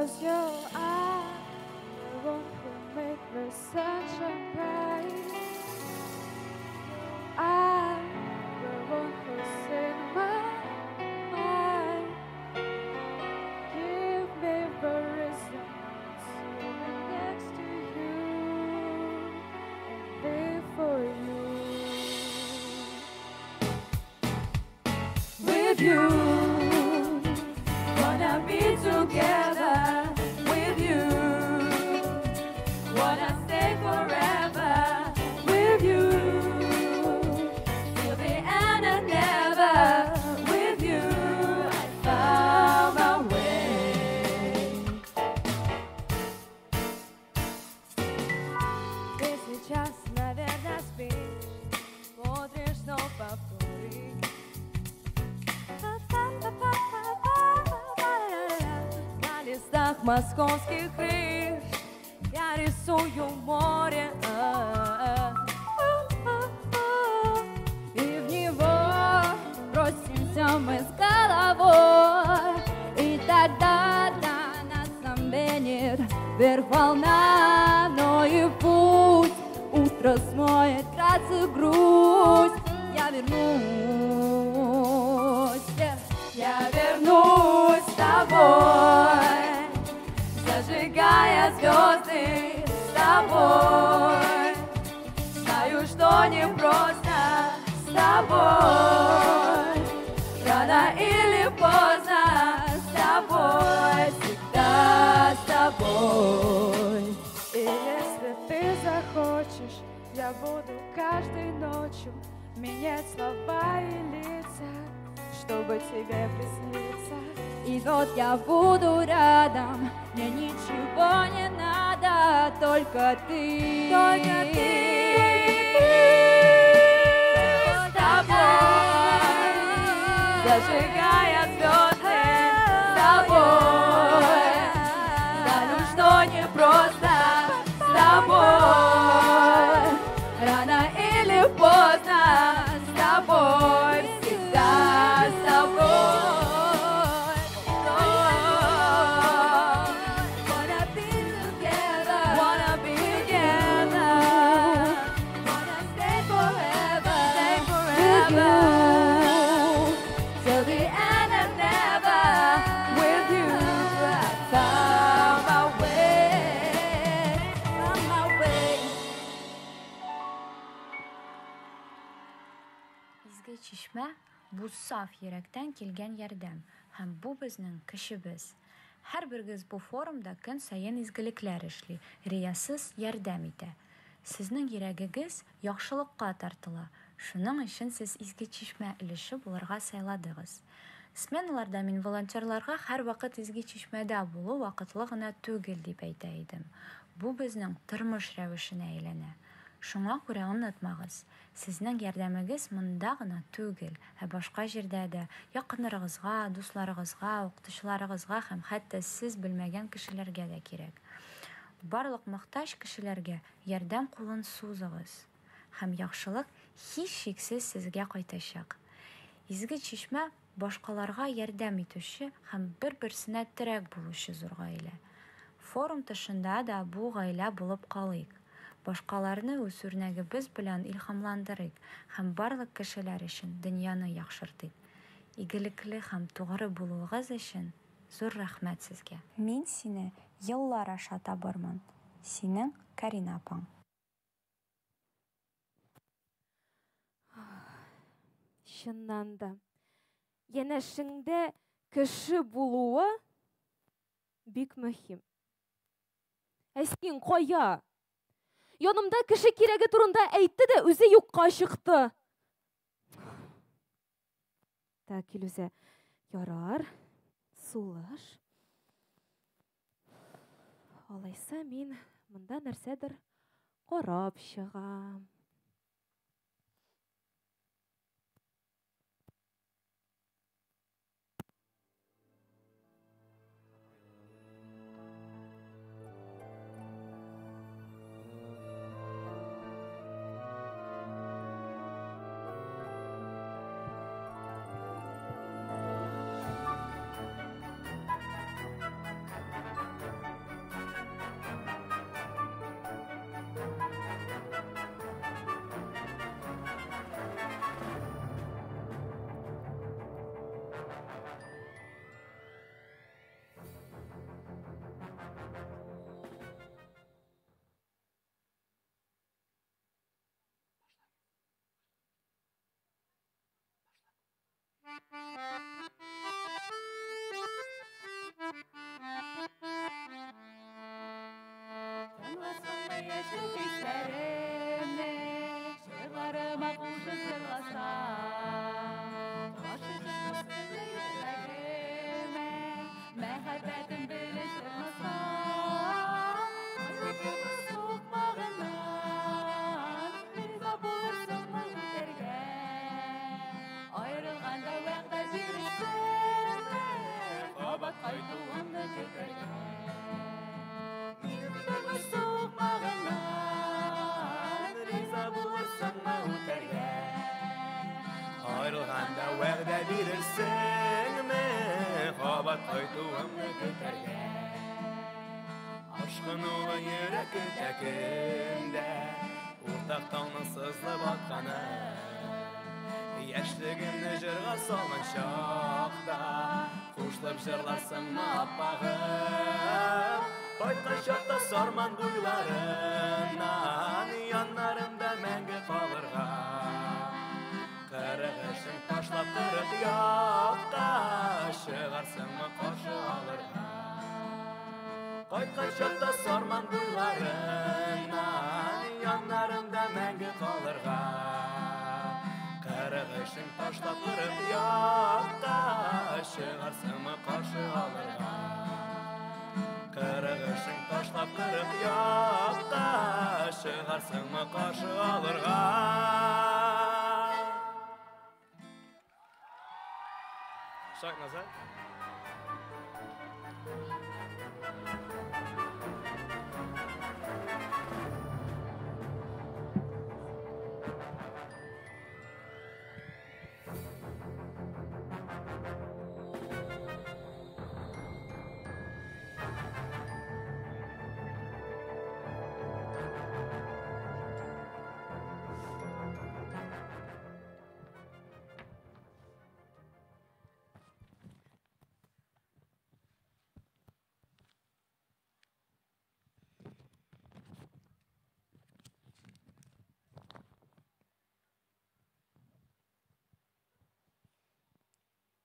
Cause you are the one who make the sunshine bright. You are the one who's in my mind. Give me the reason to be next to you and live for you. With you, wanna be together. With you, wanna stay forever. With you, till the end and never. With you, I found my way. Ты сейчас, наверное, спишь, смотришь на повторы. На листах московских крыш я рисую море, и в него бросимся мы с головой. И тогда до нас заменит вверх волна, но и путь утро смоет красу грусть. Я вернусь, я вернусь с тобой, зажигая звезды с тобой. Знаю, что не просто с тобой, рано или поздно с тобой, всегда с тобой. И если ты захочешь, я буду каждой ночью менять слова и лица, чтобы тебе присниться. И вот я буду рядом, мне ничего не надо, только ты. Только ты. С тобой, зажигая звезды, с тобой. Знаю, что не просто с тобой, рано или поздно с тобой, всегда с тобой. Wanna be together, wanna be together, wanna stay forever, stay forever, till the end and never. With you, I found my way, found my way. Изге чишмә бу саф йөрәктән килгән ярдәм һәм бу безнең көчебез. Һәрберегез бу форумда көн саен изгелекләр эшли, риясыз ярдәм итә. Сезнең йөрәгегез яхшылыкка тартыла. Шуның өчен сез изге чишмә өлеше булырга сайладыгыз. Сменаларда мин волонтерларга һәрвакыт изге чишмәдә булу вакытлы гына түгел дип әйтә идем. Бу безнең тормыш рәвешенә әйләнә. Шуңа күрә онытмагыз, сезнең ярдәмегез монда гына түгел, ә башка җирдә дә, якыннарыгызга, дусларыгызга, укытучыларыгызга һәм хәтта сез белмәгән кешеләргә дә кирәк. Барлык мохтаҗ кешеләргә ярдәм кулын сузыгыз, һәм яхшылык һичшиксез сезгә кайтачак. Изге чишмә башкаларга ярдәм итүче һәм бер-берсенә терәк булучы зур гаилә. Форум тышында да бу гаилә булып калыйк. Башкаларны үз үрнәгебез белән илһамландырыйк һәм барлык кешеләр өчен дөньяны яхшыртыйк. Игелекле һәм тугры булуыгыз өчен зур рәхмәт сезгә. Мин сине еллар аша табырмын. Синең Карина апаң. Чыннан да, янәшеңдә кеше булуы бик мөһим. Ә син кая? Янымда кеше кирәге турында әйтте дә үзе юкка чыкты. Так, Илүзә, ярар, сулыш. Алайса мин монда нәрсәдер карап чыгам. Тыңласыңмы яшьлек хисләремне, җырларыма кушып җырласаң. Гашыйк йөрәгемә, мәхәббәтем белеп җырласаң. Кайтып сукмагыннан, риза булырсыңмы үтәргә? Аерылганда вәгъдә бирерсеңме, кабат кайтуыңны көтәргә? Тормыш сукмагыннан, риза булырсыңмы үтәргә? Аерылганда вәгъдә бирерсеңме, кабат кайтуыңны көтәргә? Ашкынулы йөрәк көтә көндә, уртак таңның сызылып атканы. Яшьлегемне җырга салган чакта, кушылып җырларсыңмы аппагым? Кайткан чакта Сарман буйларыннан, яннарымда мәңге калырга. Кырык эшең ташлап кырык якка, чыгарсыңмы каршы алырга? Кайткан чакта Сарман буйларыннан, яннарымда мәңге калырга. Кырык эшең ташлап кырык якка, чыгарсыңмы каршы алырга? Кырык эшең ташлап кырык якка, чыгарсыңмы каршы алырга? Шаг назад.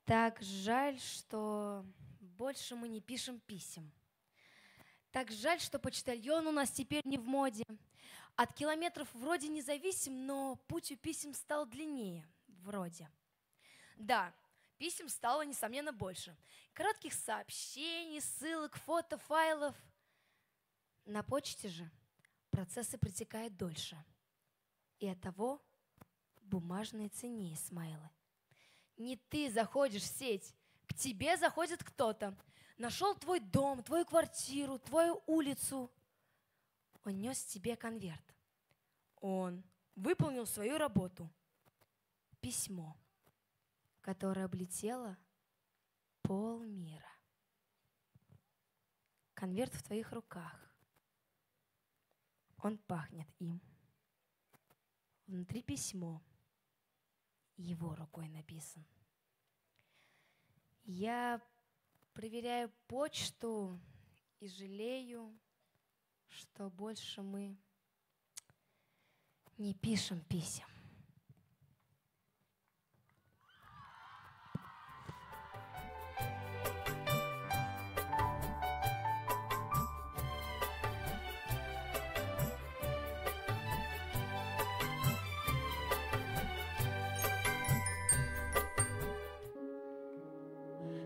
Так жаль, что больше мы не пишем писем. Так жаль, что почтальон у нас теперь не в моде. От километров вроде не зависим, но путь у писем стал длиннее, вроде. Да, писем стало, несомненно, больше. Коротких сообщений, ссылок, фото, файлов. На почте же процессы протекают дольше. И оттого бумажные ценнее смайлы. Не ты заходишь в сеть, к тебе заходит кто-то. Нашел твой дом, твою квартиру, твою улицу. Он нес тебе конверт. Он выполнил свою работу. Письмо, которое облетело полмира. Конверт в твоих руках. Он пахнет им. Внутри письмо. Его рукой написан. Я проверяю почту и жалею, что больше мы не пишем писем.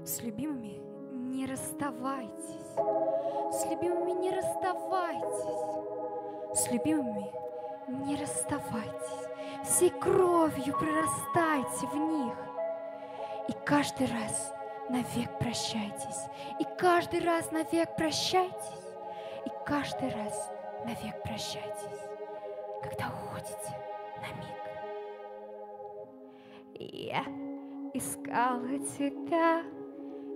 С любимыми не расставайтесь, с любимыми не расставайтесь, с любимыми не расставайтесь, всей кровью прорастайте в них. И каждый раз навек прощайтесь, и каждый раз навек прощайтесь, и каждый раз навек прощайтесь, когда уходите на миг. Я искала тебя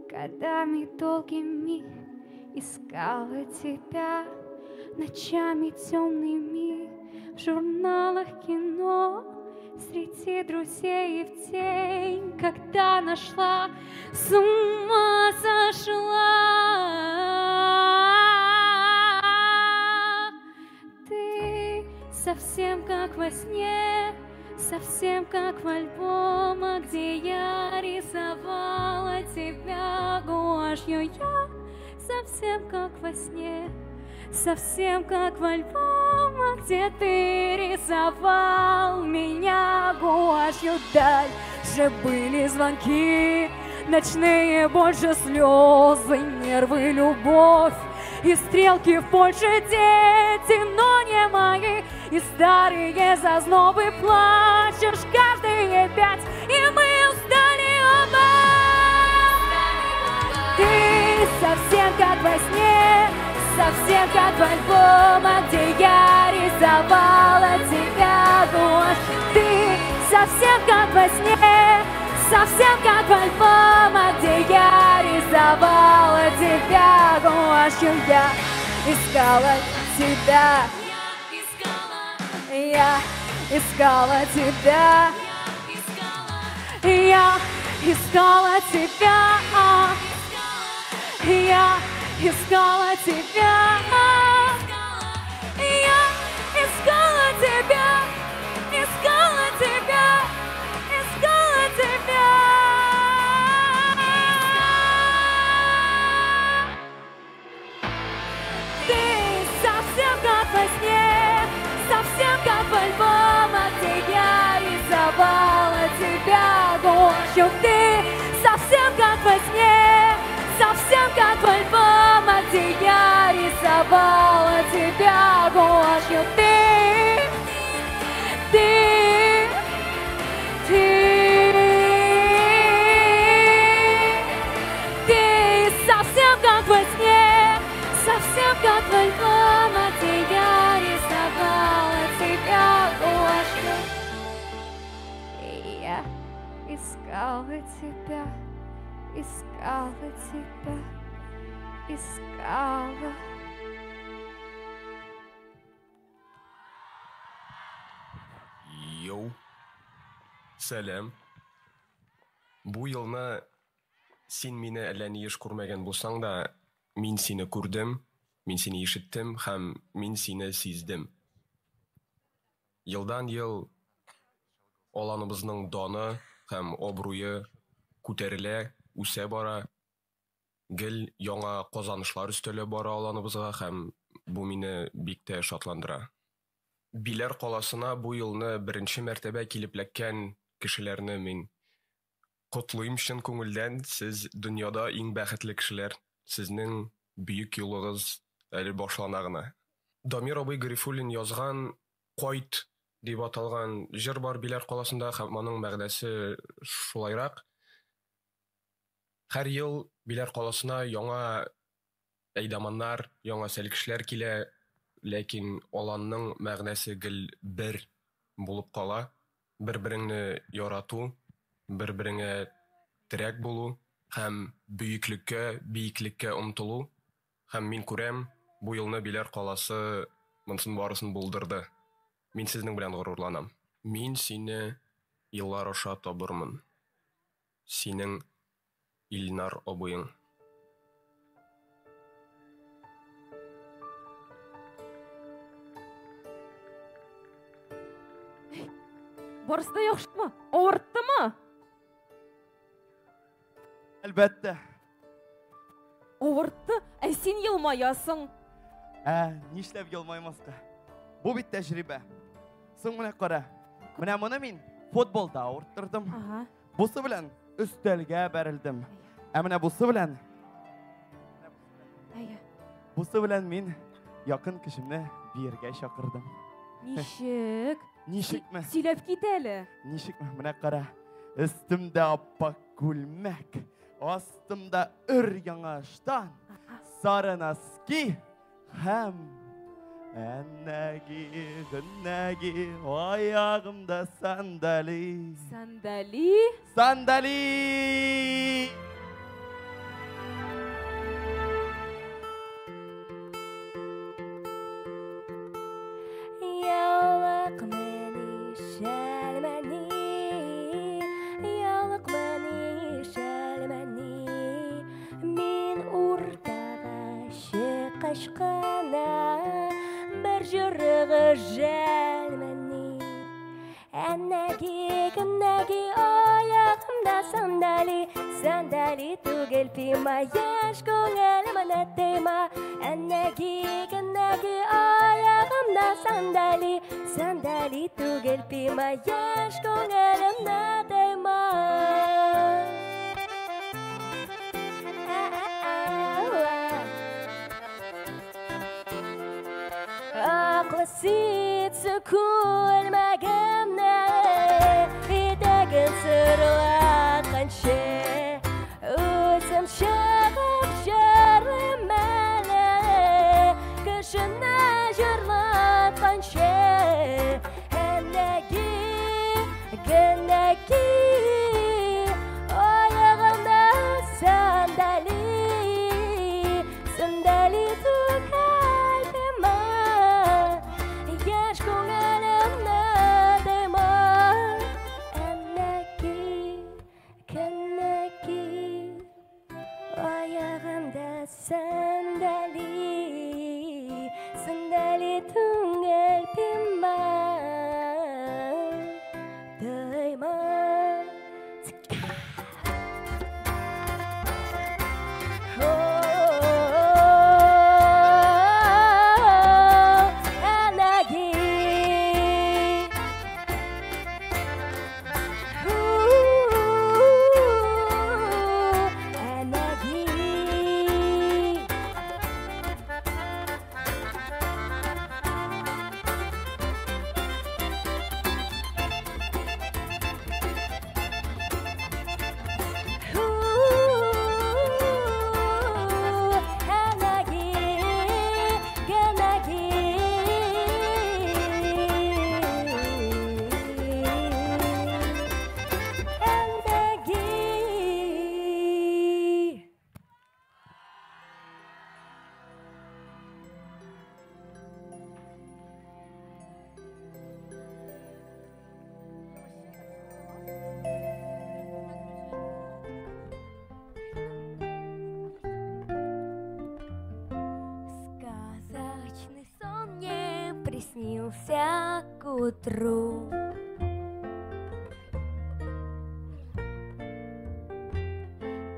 годами долгими, искала тебя ночами темными, в журналах кино, среди друзей и в день, когда нашла, с ума сошла. Ты совсем как во сне, совсем как в альбомах, где я рисовала тебя гуашью. Я совсем как во сне, совсем как в альбомах, где ты рисовал меня гуашью. Дальше были звонки, ночные больше слезы, нервы, любовь и стрелки в Польше, дети, но не мои, и старые зазнобы, плачешь каждые 5, и мы устали оба. Ты совсем как во сне, совсем как в альбомах, где я рисовала тебя гуашью. Ты совсем как во сне, совсем как в альбомах, где я рисовала тебя гуашью. Я искала тебя, я искала тебя, я искала тебя, я искала тебя, я искала тебя, искала тебя, искала тебя. Ты совсем как во сне, совсем как в альбомах, где я рисовала тебя гуашью. Ты совсем как во сне, совсем как в альбомах, где я рисовала тебя гуашью. Ты, ты, ты, ты совсем как во сне, совсем как в альбомах, где я рисовала тебя гуашью. Я искала тебя, искала тебя, искала. Йоу, сәлам. Бу елны син мине әллә ни еш күрмәгән булсаң да, мин сине күрдем, мин сине ишеттем һәм мин сине сиздем. Елдан ел аланыбызның даны һәм абруе күтәрелә, үсә бара. Гел яңа казанышлар өстәлә бара аланыбызга һәм бу мине бик тә шатландыра. Биләр каласына бу елны беренче мәртәбә килеп эләккән кешеләрне мин котлыйм чын күңелдән. Сез дөньяда иң бәхетле кешеләр. Сезнең бөек юлыгыз әле башлана гына. Дамир абый Гарифуллин язган «Кайт» дип аталган җыр бар Биләр каласында һәм аның мәгънәсе шулайрак. Һәр ел Биләр каласына яңа әйдаманнар, яңа сәлкешләр килә, ләкин аланның мәгънәсе гел бер булып кала. Бер-береңне ярату, бер-береңә терәк булу һәм бөеклеккә, биеклеккә омтылу. Һәм мин күрәм, бу елны Биләр каласы монысын барысын булдырды. Мин сезнең белән горурланам. Мин сине еллар аша табырмын. Синең Илнар абыең. Барысы да яхшымы? Авырттымы? Әлбәттә. Авыртты, ә син елмаясың. Ә, нишләп елмаймаска? Бу бит тәҗрибә. Соң менә кара. Менә моны мин футболда авырттырдым. Бусы белән өстәлгә бәрелдем. Ә менә бусы белән мин якын кешемне биергә чакырдым. Ничек? Ничекме? Сөйләп кит әле. Ничекме? Менә кара. Өстемдә аппак күлмәк, астымда өр яңа ыштан, сары носки һәм әнәги, гөнәги, аягымда сандали. Сандали? Сандали! Aşkına bir jırığı jelmeni Әнәги, генәги, аягымда сандали, сандали түгел пима, яшь күңелемне тыйма. Әнәги, генәги, аягымда сандали, сандали түгел пима, яшь күңелемне тыйма. Аклы ситсы күлмәгемне итәген сырлатканчы, үзем чыгып җырлыйм әле, кешене җырлатканчы. Әнәги, генәги, аягымда сандали, сандали түгел пима, яшь күңелемне тыйма. Әнәки, генәки, аягымда сандали, сандали түгел пима, тыйма. Әнәги, әнәги. Әнәги, генәги. Әнәги. Сказочный сон мне приснился к утру.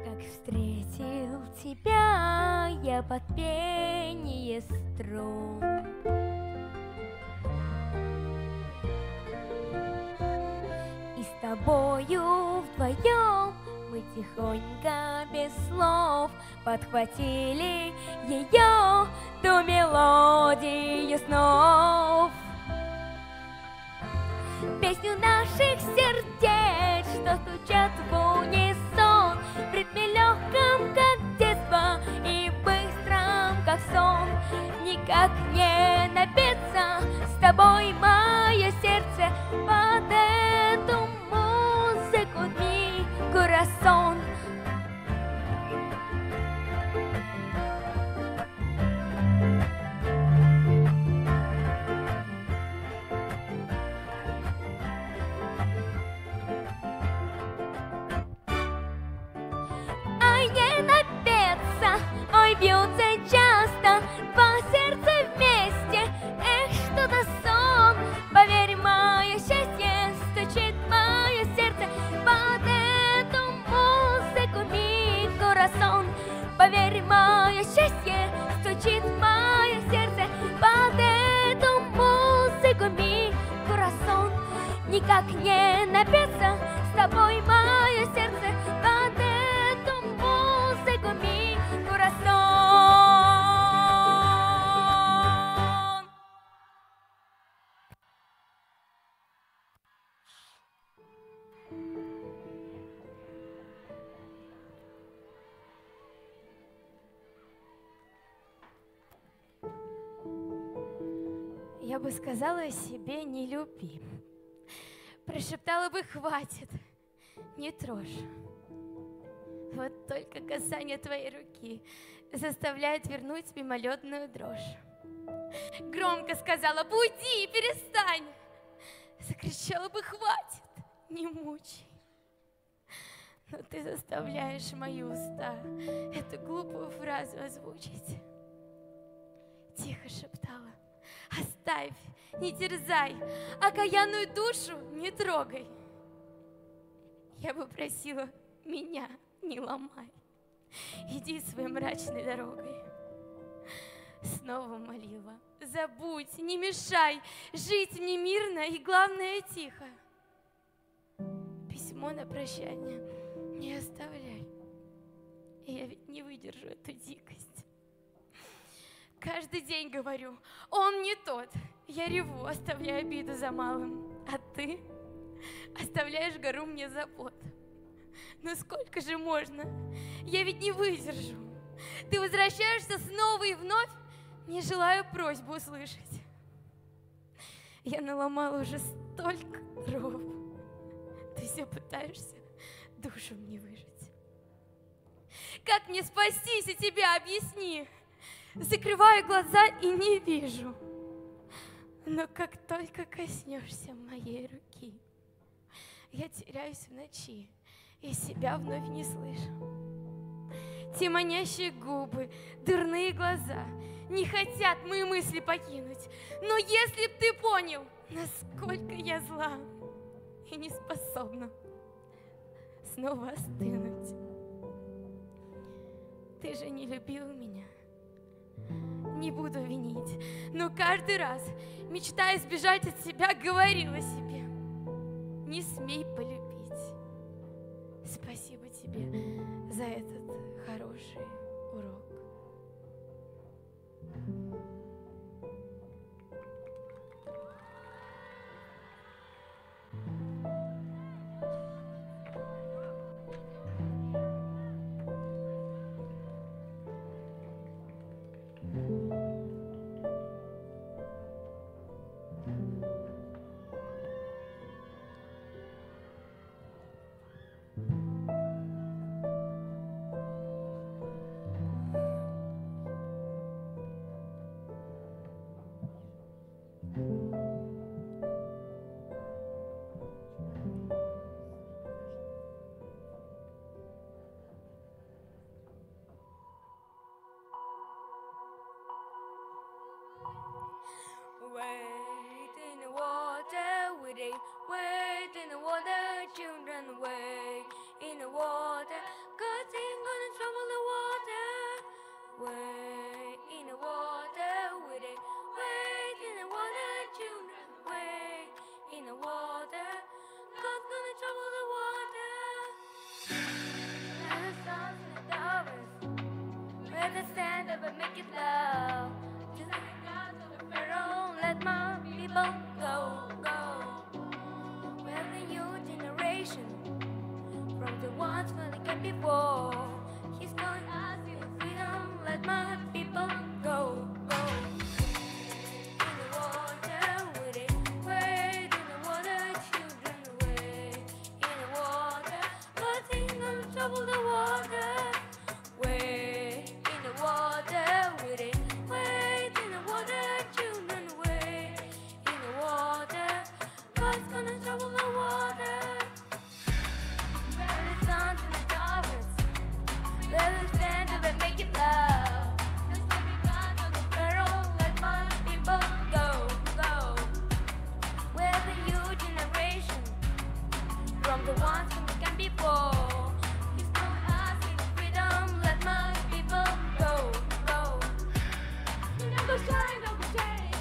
Как встретил тебя я под пение струн. И с тобою вдвоем мы тихонько, без слов, подхватили ее, ту мелодию снов. Песню наших сердец, что стучат в унисон, в ритме легком, как детство, и быстром, как сон. Никак не напиться с тобой, мое сердце, под эту музыку ми corazón. Ай, не напеться, ой, бьются часто два сердца вместе. Эх, что-то сон, поверь, мое счастье, стучит мое сердце под эту музыку ми corazón. Поверь, мое счастье, стучит мое сердце под эту музыку ми corazón. Никак не напеться с тобой, мое сердце, под эту музыку ми corazón. Я бы сказала себе: не люби. Прошептала бы: хватит, не трожь. Вот только касание твоей руки заставляет вернуть мимолетную дрожь. Громко сказала: буди, перестань. Закричала бы: хватит, не мучай. Но ты заставляешь мои уста эту глупую фразу озвучить. Тихо шептала: Оставь, не терзай, окаянную душу не трогай. Я бы просила, меня не ломай. Иди своей мрачной дорогой. Снова молила, забудь, не мешай, жить мне мирно и, главное, тихо. Письмо на прощание не оставляй. Я ведь не выдержу эту дикость. Каждый день говорю, он не тот. Я реву, оставляя обиду за малым. А ты оставляешь гору мне забот. Но сколько же можно? Я ведь не выдержу. Ты возвращаешься снова и вновь, не желаю просьбу услышать. Я наломала уже столько дров. Ты все пытаешься душу мне выжить. Как мне спастись от тебя, объясни? Закрываю глаза и не вижу. Но как только коснешься моей руки, я теряюсь в ночи и себя вновь не слышу. Те манящие губы, дурные глаза не хотят мои мысли покинуть. Но если б ты понял, насколько я зла и не способна снова остынуть. Ты же не любил меня. Не буду винить, но каждый раз, мечтая сбежать от себя, говорила себе: не смей полюбить. Спасибо тебе за этот хороший урок. Wait in the water, wait, wait in the water, children, wait in the water. God's ain't gonna trouble the water. Wait in the water, wait, wait in the water, children, wait in the water. God's gonna trouble the water. And the sons and the daughters, let us stand up and make it loud. Just like God to the Pharaoh, let my people go, go. We're the new generation from the ones who came before. He's calling us in freedom, let my people go, go. In the water, wait, wait in the water, children, wait in the water. God's gonna trouble the water. Wait in the water, wait, wait in the water, children, wait in the water. God's gonna trouble the water. Let the sons and the daughters, let us stand up and make it loud. Just let me God to the Pharaoh, let my people go, go. We're the new generation from the ones who came before. He's calling us in freedom, let my people go, go. No shine, no shame.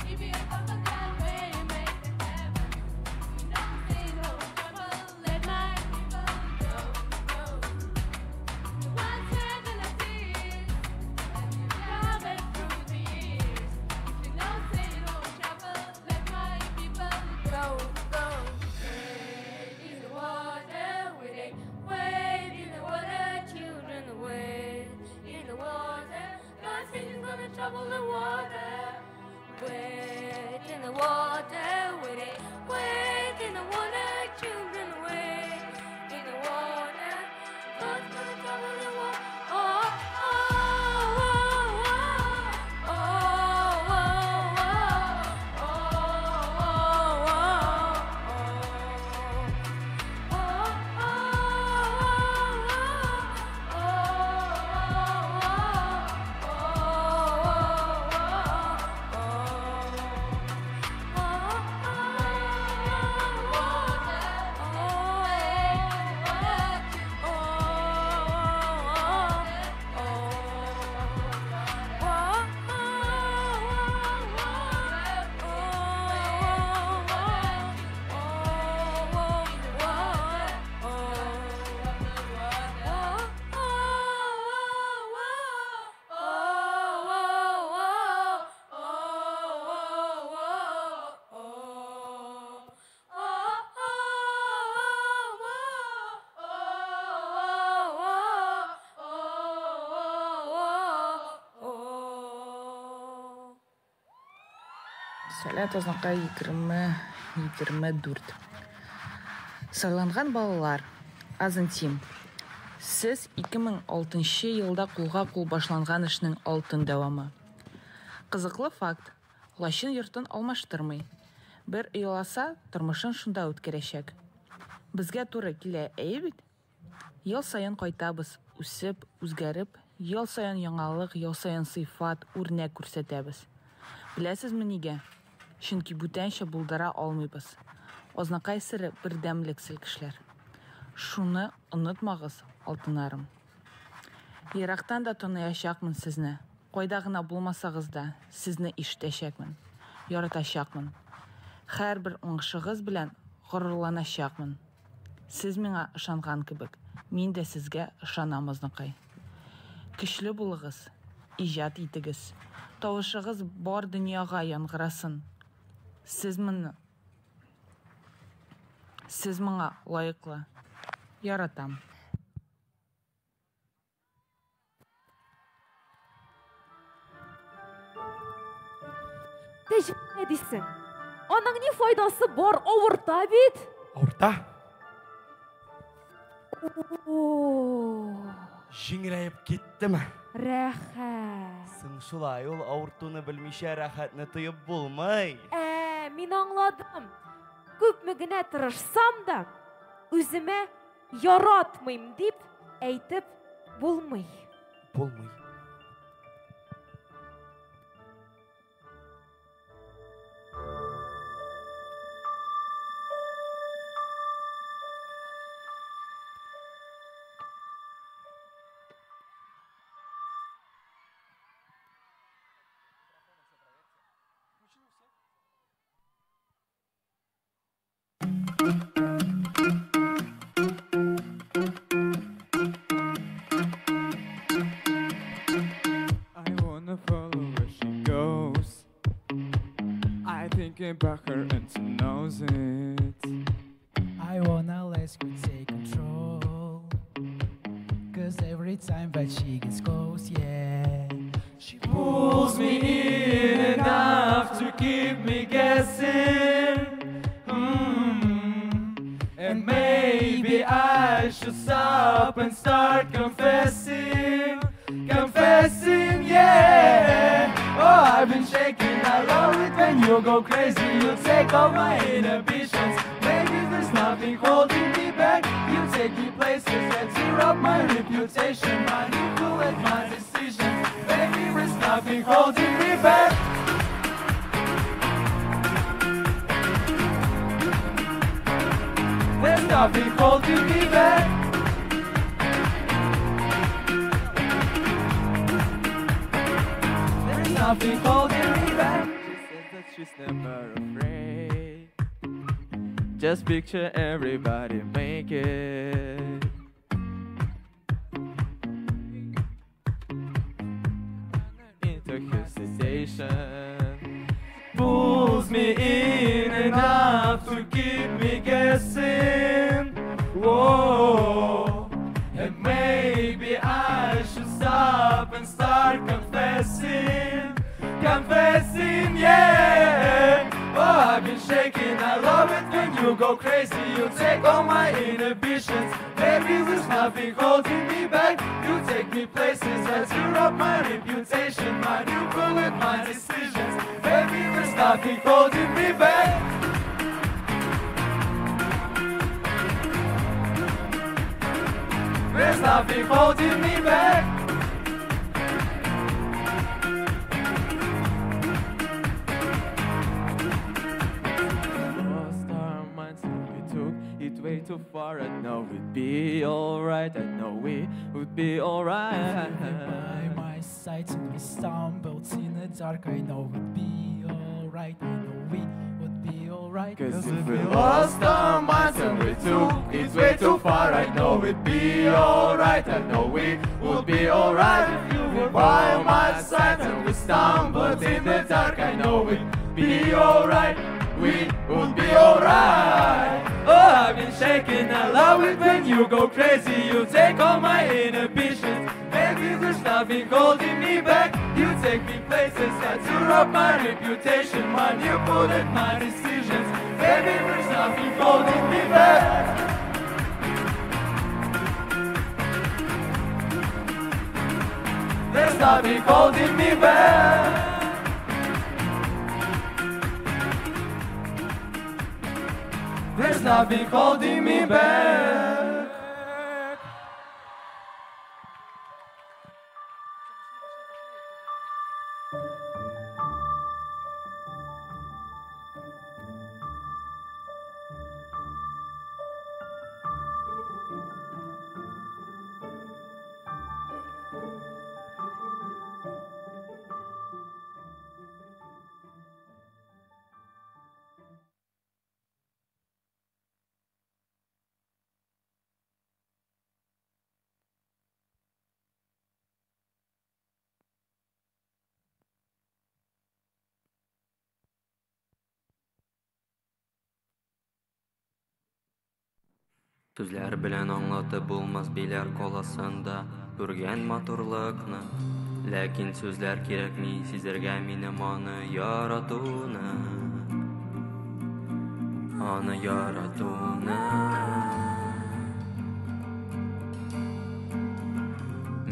If you come that way, make it happen. No sin, no trouble, let my people go, go. One said and a tears, and you love it through the years. If you no sin, no trouble, let my people go, go. Wait in the water, wait, wait in the water, children, wait in the water. God's gonna trouble the water. Wait in the water, wait, wait in the water, children, wait in the water. God's gonna trouble the water. Oh, oh, oh, oh, oh, oh, oh, oh, oh, oh. Сәләт Азнакай 2024. Сайланган балалар, Азентим. Сез 2006 елда кулга-кул башланган эшнең алтын дәвамы. Кызыклы факт, лачын йортын алмаштырмый. Бер ояласа, тормышын шунда үткәрәчәк. Безгә туры килә, әйе бит? Ел саен кайтабыз, үсеп, үзгәреп, ел саен яңалык, ел саен сыйфат, үрнәк күрсәтәбез. Беләсезме нигә? Чөнки бүтәнчә булдыра алмыйбыз. Азнакай сере бердәмлек селкешләр. Шуны онытмагыз, алтыннарым. Ерактан да таныячакмын сезне. Кайда гына булмасагыз да, сезне ишетәчәкмен, яратачакмын. Һәрбер уңышыгыз белән горурланачакмын. Сез миңа ышанган кебек, мин дә сезгә ышанам, Азнакай. Көчле булыгыз, иҗат итегез. Тавышыгыз бар дөньяга яңгырасын. Сез моны Сез моңа лаеклы. Яратам. Тәҗрибә дисең. Аның ни файдасы бар? Авырта бит. Авырта? Җиңеләеп киттеме? Рәхәт. Соң шулай ул авыртуны белмичә рәхәтне тоеп булмый. Ә, мин аңладым. Күпме генә тырышсам да, үземә яратмыйм дип әйтеп булмый. Булмый. I wanna follow where she goes. I think about her and she knows it. I wanna let her take control. Cause every time that she gets close, yeah. She pulls me in enough to keep me guessing. And maybe I should stop and start confessing. Confessing, yeah. Oh, I've been shaking. I love it when you go crazy. You take all my inhibitions. Maybe there's nothing holding me back. You take me places that tear up my reputation. Manipulate my decisions. Baby, there's nothing holding me back. There's nothing holding me back. There's nothing holding me back. She says that she's never afraid. Just picture everybody make it. Into her sensation. Pulls me in enough to keep me guessing. Whoa. And maybe I should stop and start confessing. Confessing, yeah. Oh, I've been shaking. I love it when you go crazy. You take all my inhibitions. Baby, there's nothing holding me back. You take me places that tear up my reputation. Manipulate my decisions. Baby, there's nothing holding me back. There's nothing holding me back. Lost our minds and we took it way too far. I know we'd be alright. I know we would be alright. By my side and we stumbled in the dark. I know we'd be alright. I know we would be alright. Cause if we lost our minds and we took it way too far, I know we'd be alright. I know we would be alright. If you were by my side and we stumbled in the dark, I know we'd be alright. We would be alright. Oh, I've been shaking. I love it when you go crazy. You take all my inhibitions. Baby, there's nothing holding me back. You take me places, I tear up my reputation, manipulate my decisions. Baby, there's nothing holding me back. There's nothing holding me back. There's nothing holding me back. Сүзләр белән аңлатып булмас Биләр каласында күргән матурлыкны. Ләкин сүзләр кирәкми сизәргә минем аны яратуны. Аны яратуны.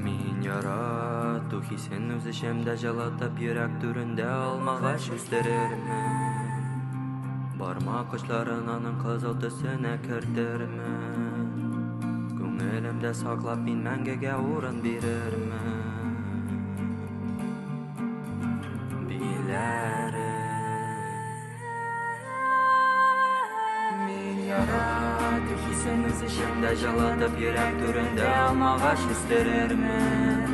Мин ярату хисен үз эчемдә җылытып, йөрәк түрендә алмагач үстерермен. Бармак очларын аның кызыл төсенә кертермен. Күңелемдә саклап мин мәңгегә урын бирермен. Биләрем. Мин ярату хисен үз эчемдә җылытып, йөрәк түрендә алмагач үстерермен.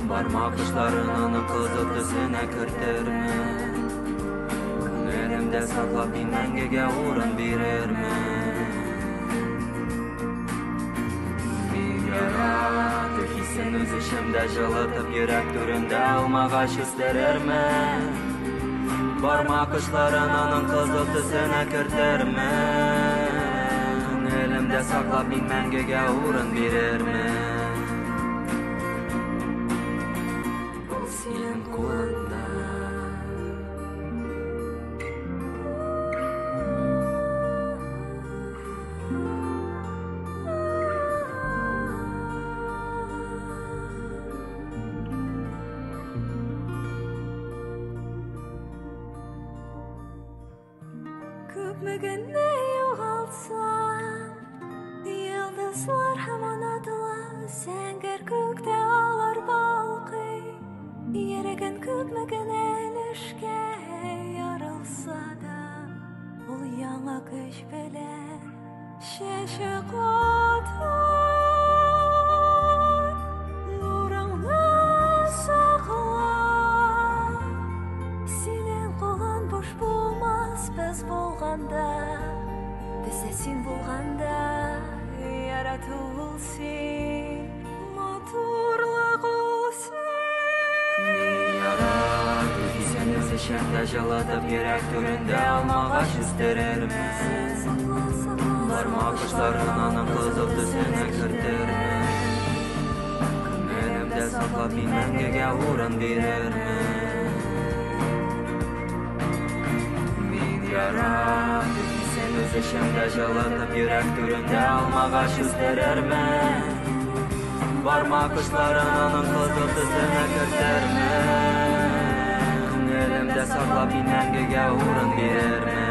Бармак очларын аның кызыл төсенә кертермен. Күңелемдә саклап мин мәңгегә урын бирермен. Мин ярату хисен үз эчемдә җылытып, йөрәк түрендә алмагач үстерермен. Бармак очларын аның кызыл төсенә кертермен. Күңелемдә саклап мин мәңгегә урын бирермен. Ул синең кулыңда. Күпме генә югалтсам, йолдызлар һаман атыла, зәңгәр күктә алар балкый. Йөрәген күпме генә өлешкә ярылса да, ул яңа көч белән чәчәк атар. Нурыңны сакла, синең кулың буш булмас без булганда, бездә син булганда, ярату ул син, матурлык ул син. Мин ярату хисен үз эчемдә җылытып, йөрәк түрендә алмагач үстерермен. Бармак очларын аның кызыл төсенә кертермен. Күңелемдә саклап мин мәңгегә урын бирермен. Мин ярату хисен үз эчемдә җылытып, йөрәк түрендә алмагач үстерермен. Бармак очларын аның кызыл төсенә кертермен. Күңелемдә саклап мин мәңгегә урын бирермен.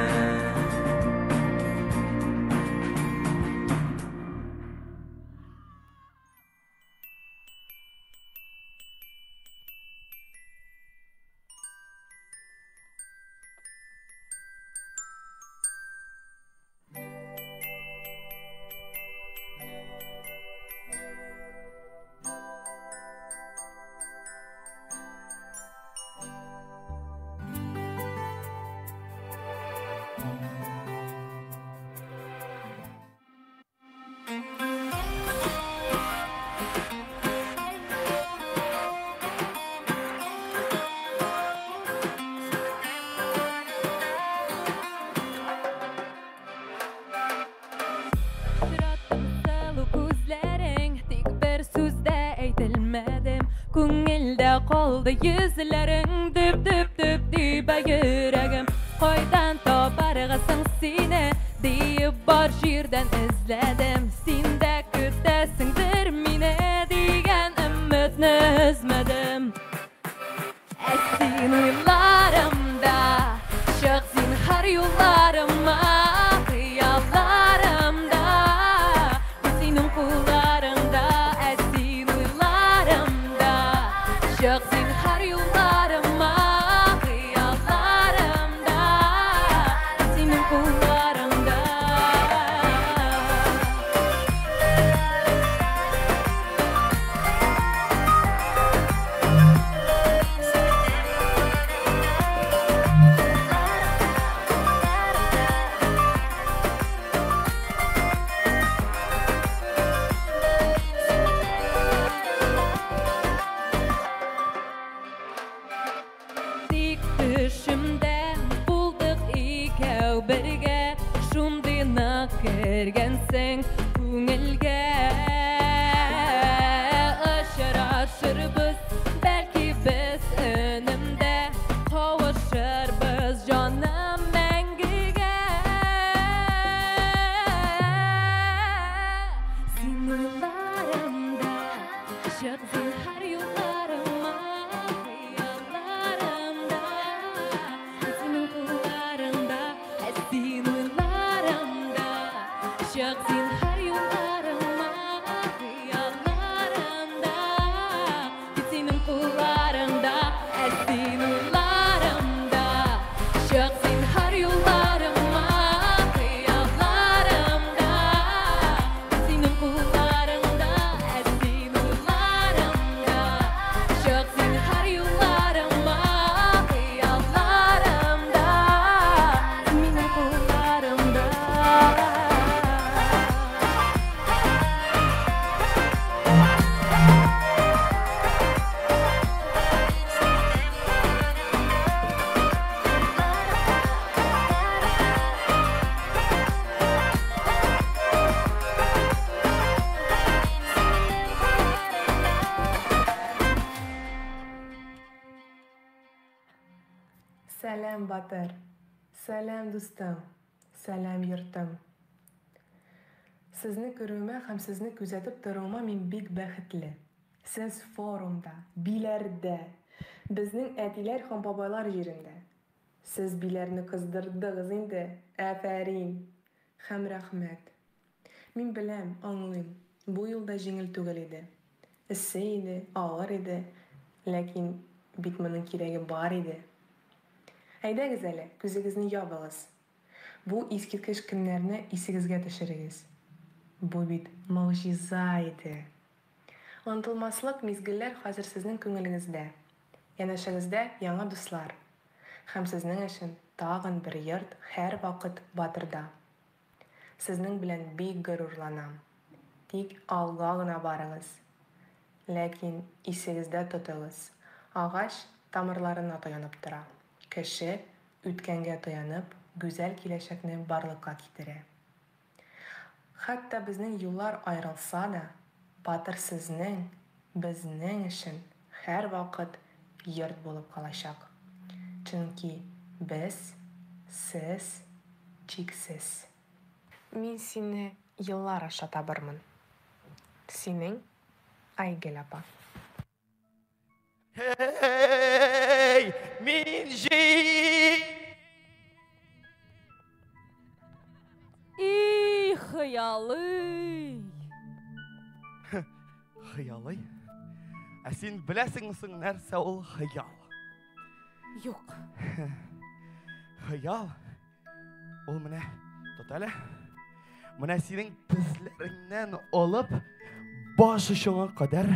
калды йөзләрең. Дөп-дөп-дөп тибә йөрәгем. Кайдан табарга соң сине диеп бар җирдән эзләдем. Син дә көтәсеңдер мине дигән өметне өзмәдем. Ә син уйларымда, чык зинһар юлларыма, хыялларымда, бу синең кулларыңда. Ә син уйларымда, чык зинһар юлларыма, хыялларымда, бу синең кулларыңда. Тик төшемдә булдык икәү бергә, шундый нык кергәнсең күңелгә. Очрашырбыз, бәлки без өнемдә, кавышырбыз җаным мәңгегә. Син уйларымда, чык зинһар юлларыма, хыялларымда, синең кулларыңда. Ә син уйларымда, чык зинһар юлларыма, хыялларымда, синең кулларыңда. Ә син уйларымда, чык зинһар юлларыма, хыялларымда, синең кулларыңда. Ә син уйларымда, чык зинһар юлларыма, хыялларымда, минем кулларымда. Сәлам, Батыр! Сәлам, дустым! Сәлам, йортым! Сезне күрүемә һәм сезне күзәтеп торуыма мин бик бәхетле. Сез форумда, Биләрдә, безнең әтиләр һәм бабайлар җирендә. Сез Биләрне кыздырдыгыз инде, афәрин! Һәм рәхмәт. Мин беләм, аңлыйм, бу юл да җиңел түгел иде. Эссе иде, авыр иде, ләкин бит моның кирәге бар иде. Әйдәгез әле, күзегезне ябыгыз. Бу искиткеч көннәрне исегезгә төшерегез. Бу бит могҗиза иде. Онытылмаслык мизгелләр хәзер сезнең күңелегездә. Янәшәгездә яңа дуслар. Һәм сезнең өчен тагын бер йорт һәрвакыт Батырда. Сезнең белән бик горурланам. Тик алга гына барыгыз. Ләкин исегездә тотыгыз, агач тамырларына таянып тора. Кеше, үткәнгә таянып, гүзәл киләчәкне барлыкка китерә. Хәтта безнең юллар аерылса да, Батыр сезнең, безнең өчен һәрвакыт йорт булып калачак. Чөнки без, сез, чиксез. Мин сине еллар аша табырмын. Синең Айгөл апа. Һей, мин җи... И, хыялый! Хыялый? Ә син беләсеңме соң нәрсә ул хыял? Юк. Хыял ул менә, тот әле. Менә синең тезләреңнән алып баш очыңа кадәр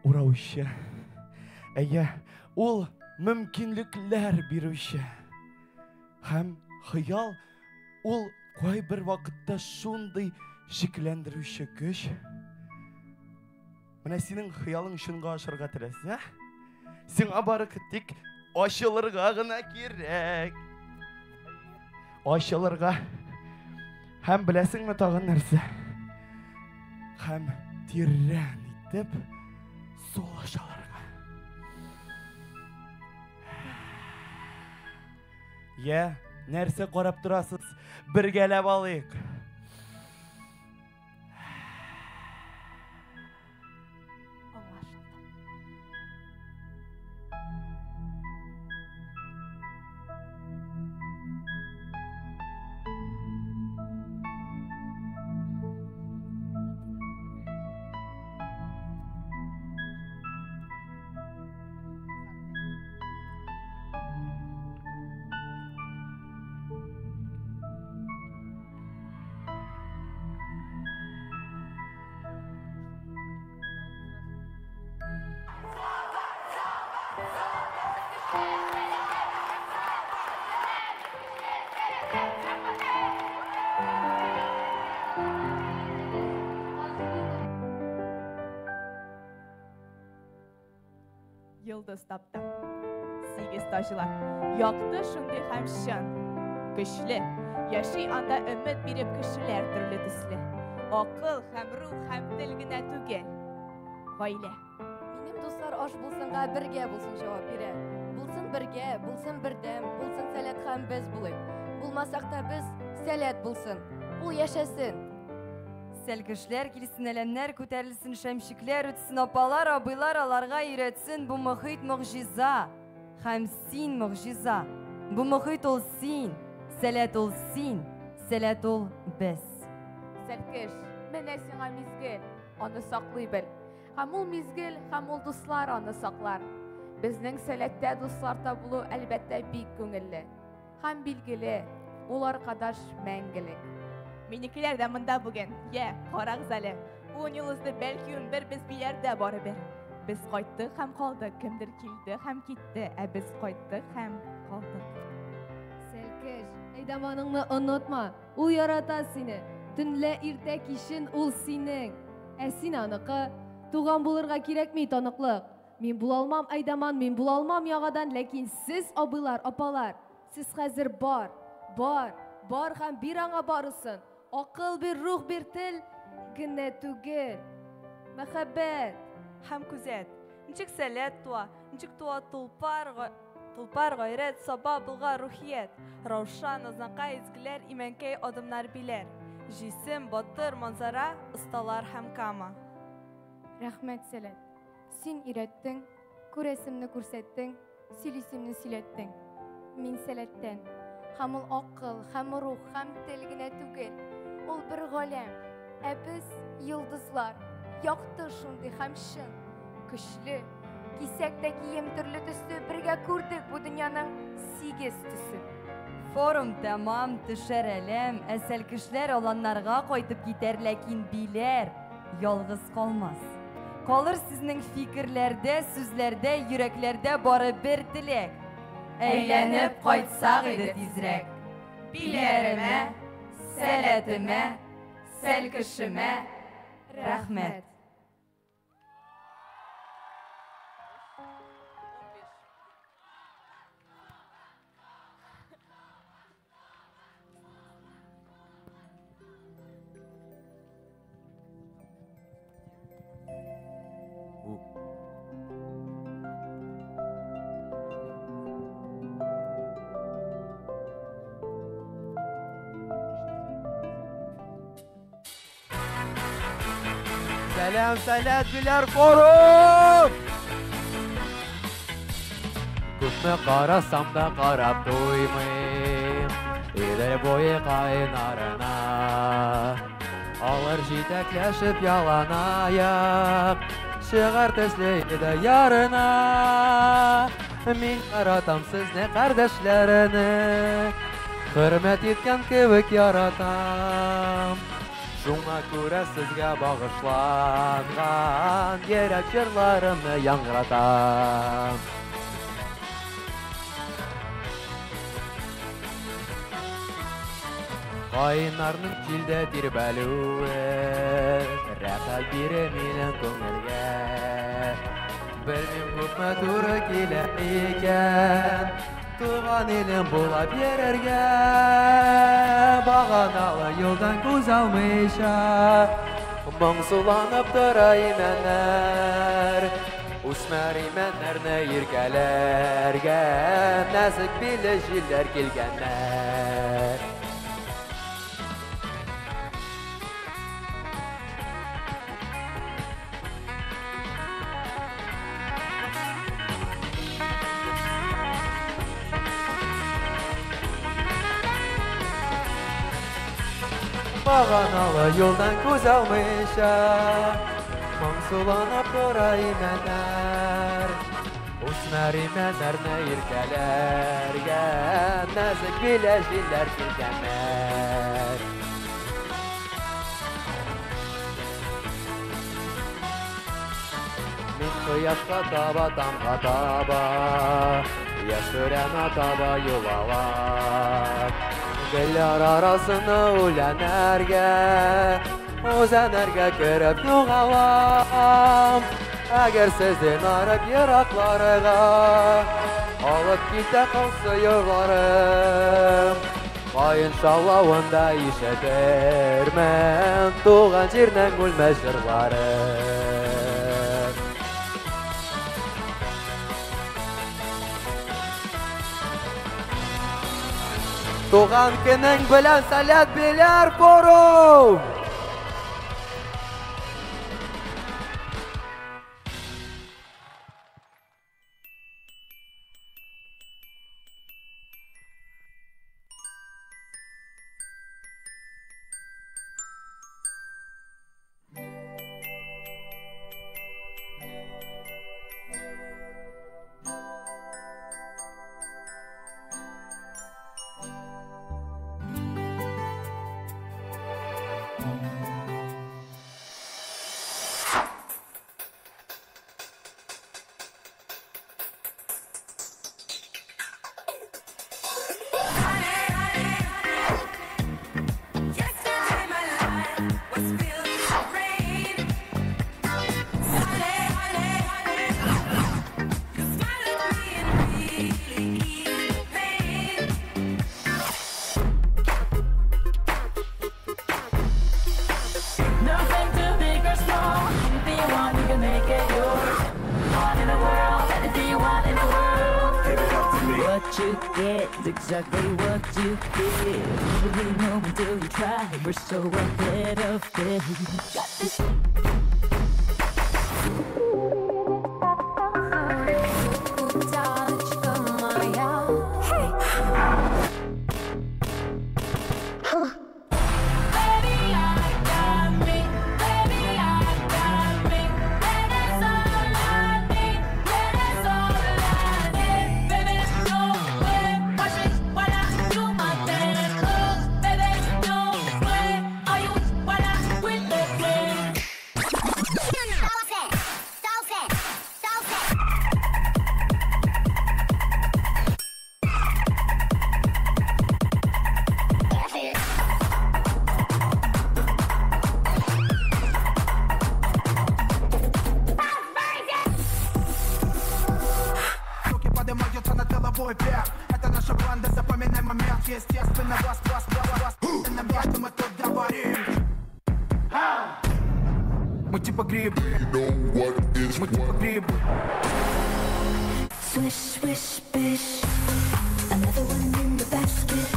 ураучы. Әйе, ул мөмкинлекләр бирүче. Һәм хыял ул кайбер вакытта шундый шикләндерүче көч. Менә синең хыялың чынга ашырга теләсә, сиңа бары тик ачылырга гына кирәк. Ачылырга. Һәм беләсеңме тагын нәрсә? Һәм тирән итеп сулыш алырга. Йә, нәрсә карап торасыз? Бергәләп алыйк. Йолдыз таптым. Сигез таҗлы. Якты шундый һәм чын. Көчле. Яши анда өмет биреп кешеләр төрле төсле. Акыл һәм рух һәм тел генә түгел. Гаилә. Минем дуслар аш булсынга бергә булсын җавап бирә. Булсын бергә, булсын бердәм, булсын Сәләт һәм без булыйк. Булмасак та без, Сәләт булсын. Ул яшәсен. Сәлкешләр килсен, әләмнәр күтәрелсен, шәмчекләр үтсен, апалар, абыйлар аларга өйрәтсен, бу мохит могҗиза. Һәм син могҗиза. Бу мохит ул син, Сәләт ул син, Сәләт ул без. Сәлкеш, менә сиңа мизгел, аны саклый бел. Һәм ул мизгел, һәм ул дуслар аны саклар. Безнең Сәләттә дуслар табылу әлбәттә бик күңелле. Һәм билгеле, ул аркадаш мәңгелек. Минекеләр дә монда бүген. Йә, карагыз әле. Ун ел узды, бәлки 11, без Биләрдә барыбер. Без кайттык һәм калдык, кемдер килде һәм китте, ә без кайттык һәм калдык. Сәлкеш, әйдаманыңны онытма, ул ярата сине. Төнлә, иртә, кичен ул синең. Ә син аныкы. Туган булырга кирәкми таныклык. Мин була алмам әйдаман, мин була алмам яңадан, ләкин сез, абыйлар, апалар, сез хәзер бар, бар, бар һәм бир аңа барысын. Акыл бир, рух бир, тел генә түгел. Мәхәббәт. Һәм күзәт. Ничек Сәләт туа, ничек туа Тулпар, Тулпар, Гайрәт, Саба, Болгар, Рухият. Раушан, Азнакай, Изгеләр, Имәнкәй, Адымнар, Биләр. Җисем, Батыр, Манзара, Осталар һәм Кама. Рәхмәт, Сәләт. Син өйрәттең, күрәсемне күрсәттең, сөйлисемне сөйләттең. Мин Сәләттән. Һәм ул акыл, һәм рух, һәм тел генә түгел. Ул бер галәм. Ә без йолдызлар. Якты шундый һәм чын. Көчле. Кисәк тә кием төрле төсле, бергә күрдек бу дөньяның сигез төсен. Форум тәмам, төшәр әләм, ә сәлкешләр аланнарга кайтып китәр, ләкин Биләр ялгыз калмас. Калыр сезнең фикерләрдә, сүзләрдә, йөрәкләрдә бары бер теләк. Әйләнеп кайтсак иде тизрәк. Биләремә, Сәләтемә, сәлкешемә рәхмәт. Сәлам, Сәләт, Биләр форум! Күпме карасам да карап туймыйм, Идел буе кайнарына. Алар җитәкләшеп яланаяк, чыгар төсле иде ярына. Мин яратам сезне, кардәшләрне, хөрмәт иткән кебек яратам. Шуңа күрә сезгә багышланган йөрәк җырларымны яңгыратам. Каеннарның җилдә тирбәлүе рәхәт бирә минем күңелгә. Белмим, күпме туры килә икән туган илем булап йөрергә. Баганалы юлдан күз алмыйча моңсуланып тора имәннәр. Үсмер имәннәрне иркәләргә нәзек билле җилләр килгәннәр. Баганалы юлдан күз алмыйча, моңсуланып тора имәннәр. Үсмер имәннәрне иркәләргә нәзек билле җилләр килгәннәр. Мин кояшка таба, таңга таба, яшерәмә таба юл алам. Гөлләр арасына үләннәргә, үзәннәргә кереп югалам. Әгәр сездән арып еракларга алып китә калса юлларым, каен шаулавында ишетермен туган җирнең үлмәс җырларын. Туган көнең белән, Сәләт Биләр форум! Exactly what you feel. Nobody know until you try. We're so ahead of it. Got this. Это наша банда, запоминай момент. Естественно, вас, вас, вас, вас, на что мы тут говорим. Мы типа грибы, мы типа грибы. Swish, swish, bish. Another one in the basket.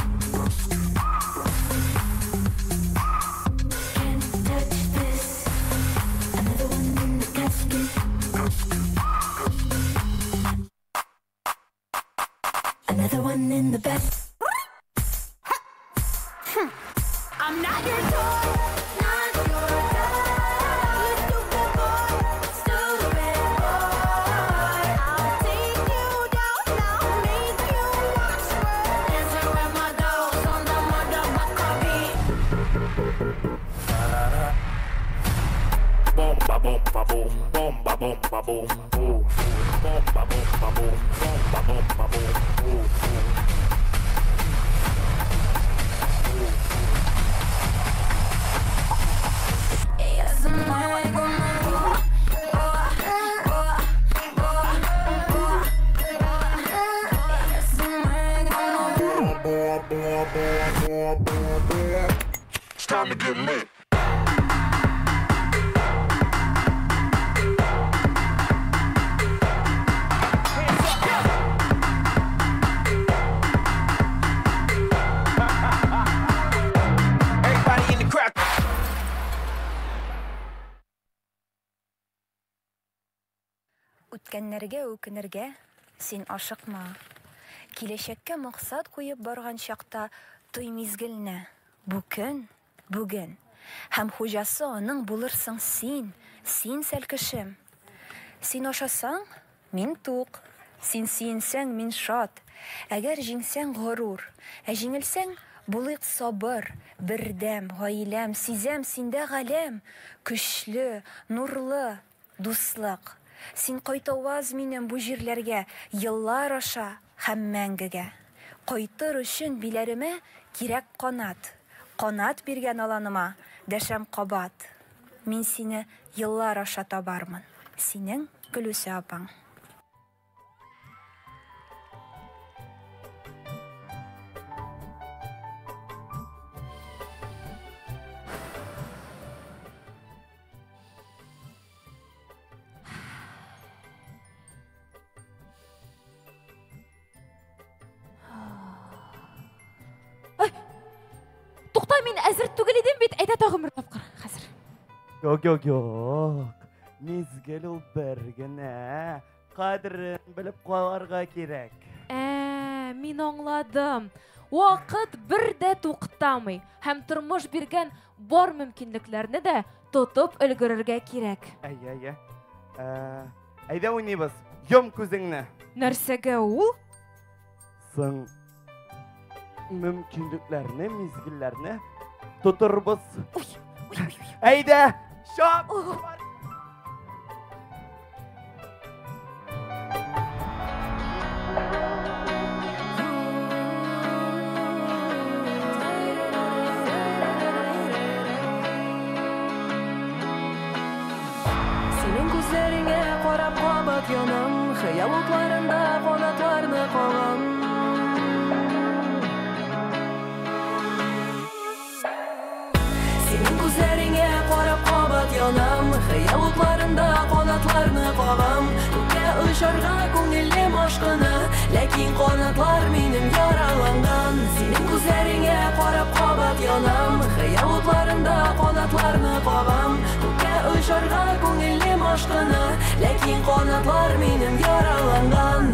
Can't touch this. Another one in the casket. Another one in the basket. I'm not your toy. Not your toy. You stupid boy. Stupid boy. I'll take you down now. Make you watch me. Dancing with my dogs on the motherfucker beat. Bomba, bomba, boom, bomba, bomba, boom, boom, bomba, bomba, boom, bomba, bomba, boom, boom, boom. It's time to get lit. Үткәннәргә үкенергә син ашыкма. Киләчәккә максат куеп барган чакта той мизгелне. Бу көн, бүген. Һәм хуҗасы аның булырсың син, син сәлкешем. Син ашасаң, мин тук. Син сөенсәң, мин шат. Әгәр җиңсәң, горур. Ә җиңелсәң, булыйк сабыр, бердәм, гаиләм, сизәм синдә галәм, көчле, нурлы дуслык. Син кайтаваз минем бу җирләргә еллар аша һәм мәңгегә. Кайтыр өчен Биләремә кирәк канат. Канат биргән аланыма дәшәм кабат. Мин сине еллар аша табармын. Синең Гөлүсә апаң. Тукта, мин әзер түгел идем бит. Әйдә тагын бер тапкыр. Хәзер. Юк, юк, юк. Мизгел ул бер генә. Кадерен белеп калырга кирәк. Ә, мин аңладым. Вакыт бер дә туктамый һәм тормыш биргән бар мөмкинлекләрне дә тотып өлгерергә кирәк. Әйе, әйе. Ә, әйдә уйныйбыз. Йом күзеңне. Нәрсәгә ул? Соң мөмкинлекләрне, мизгелләрне тотырбыз. Әйдә, чап! Синең күзләреңә карап кабат янам, хыял утларында канатларны кагам. Синең күзләреңә карап кабат янам, хыял утларында канатларны кагам. Күккә очарга күңелем ашкына, ләкин канатлар минем яраланган. Синең күзләреңә карап кабат янам, хыял утларында канатларны кагам. Күккә очарга күңелем ашкына, ләкин канатлар минем яраланган.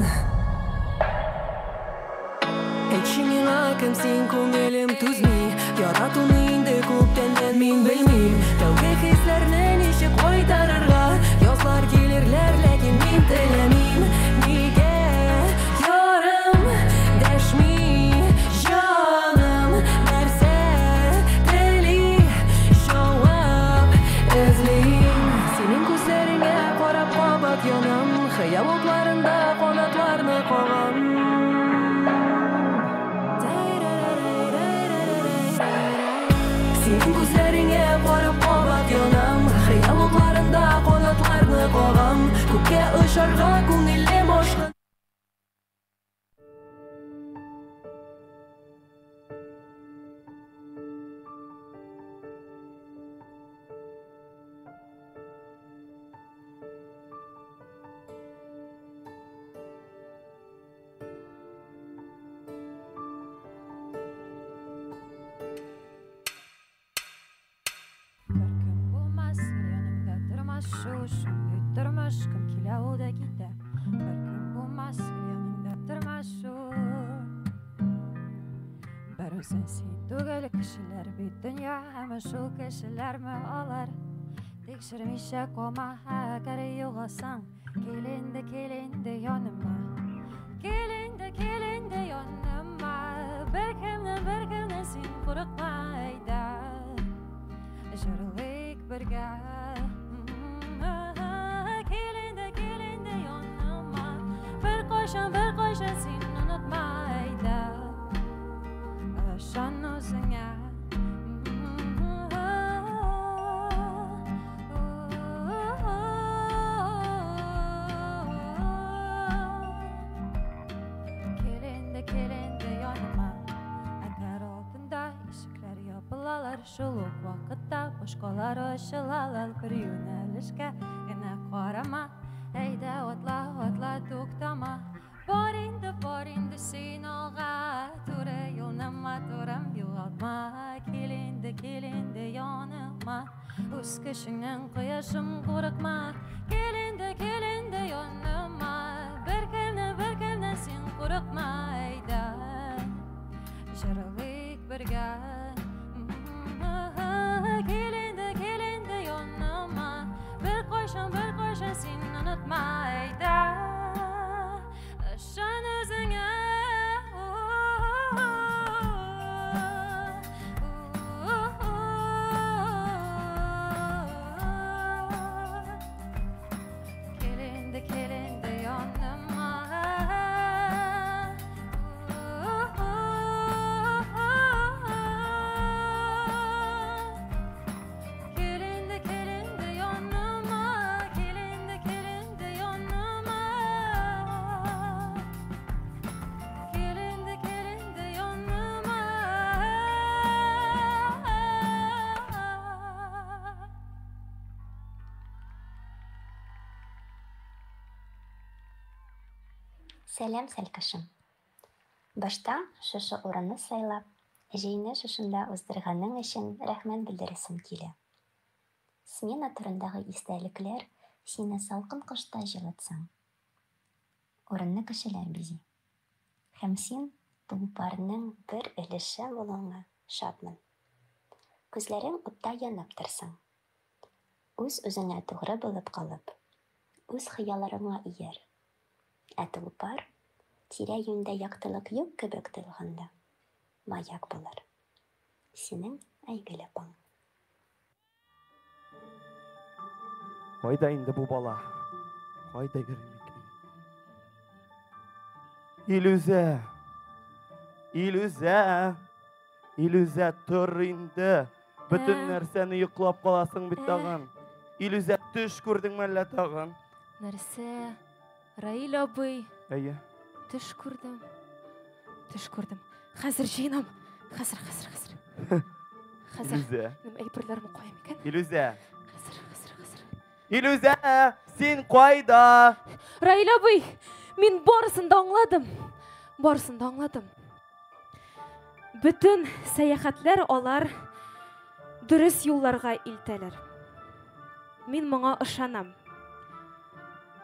Әйтче миңа, кем син, күңелем түзми, яратуны инде күптәннән мин белмим. Тәүге хисләрне ничек кайтарырга, язлар килерләр, ләкин мин теләмим. Нигә ярым дәшми, җаным нәрсә тели, җавап эзлим. Синең күзләреңә карап кабат янам, хыял утларында канатларны кагам. Синең күзләреңә карап кабат янам, хыял утларында канатларны кагам. Күккә очарга күңелем ашкына. Булмас яныңда тормас шундый тормыш, кем килә ул да китә. Беркем булмас яныңда тормас Бер үзең син түгел, кешеләр бит дөнья, һәм шул кешеләрме алар? Тикшермичә калма, әгәр югалсаң, кил инде, кил инде яныма. Кил инде, кил инде яныма. Беркемнән, беркемнән син курыкма, әйдә. Җырлыйк бергә. Кил инде, кил инде яныма. Беркайчан, беркайчан син онытма, әйдә. Ышан үзеңә. Кил инде, кил инде яныма. Әгәр алдында ишекләр ябылалар, шул ук вакытта башкалар ачылалар. Бер юнәлешкә генә карама, әйдә атла, атла, туктама. Бар инде, бар инде син алга, туры юлны матурым югалтма. Кил инде, кил инде яныма, үз көчеңнән кояшым курыкма. Кил инде, кил инде яныма. Сәлам, сәлкешем. Башта шушы урынны сайлап, җәйне шушында уздырганың өчен рәхмәт белдерәсем килә. Смена турындагы истәлекләр сине салкын кышта җылытсын. Урынны кешеләр бизи. Һәм син Тулпарның бер өлеше булуыңа шатмын. Күзләрең уттай янып торсын. Үз-үзеңә тугры булып калып, үз хыялларыңа ияр. Ә Тулпар, тирә-юньдә яктылык юк кебек тоелганда, маяк булыр. Синең Айгөл апаң. Кайда инде бу бала? Кайда йөри микән? Илүзә! Илүзә! Илүзә, тор инде. Бөтен нәрсәне йоклап каласың бит тагын. Илүзә, төш күрдеңме әллә тагын? Нәрсә? Раил абый. Әйе. Төш күрдем. Төш күрдем. Хәзер җыенам. Хәзер, хәзер, хәзер. Хәзер. Илүзә. Минем әйберләрем кая микән? Илүзә. Хәзер, хәзер, хәзер. Илүзә, син кайда? Раил абый, мин барысын да аңладым. Барысын да аңладым. Бөтен сәяхәтләр алар дөрес юлларга илтәләр. Мин моңа ышанам.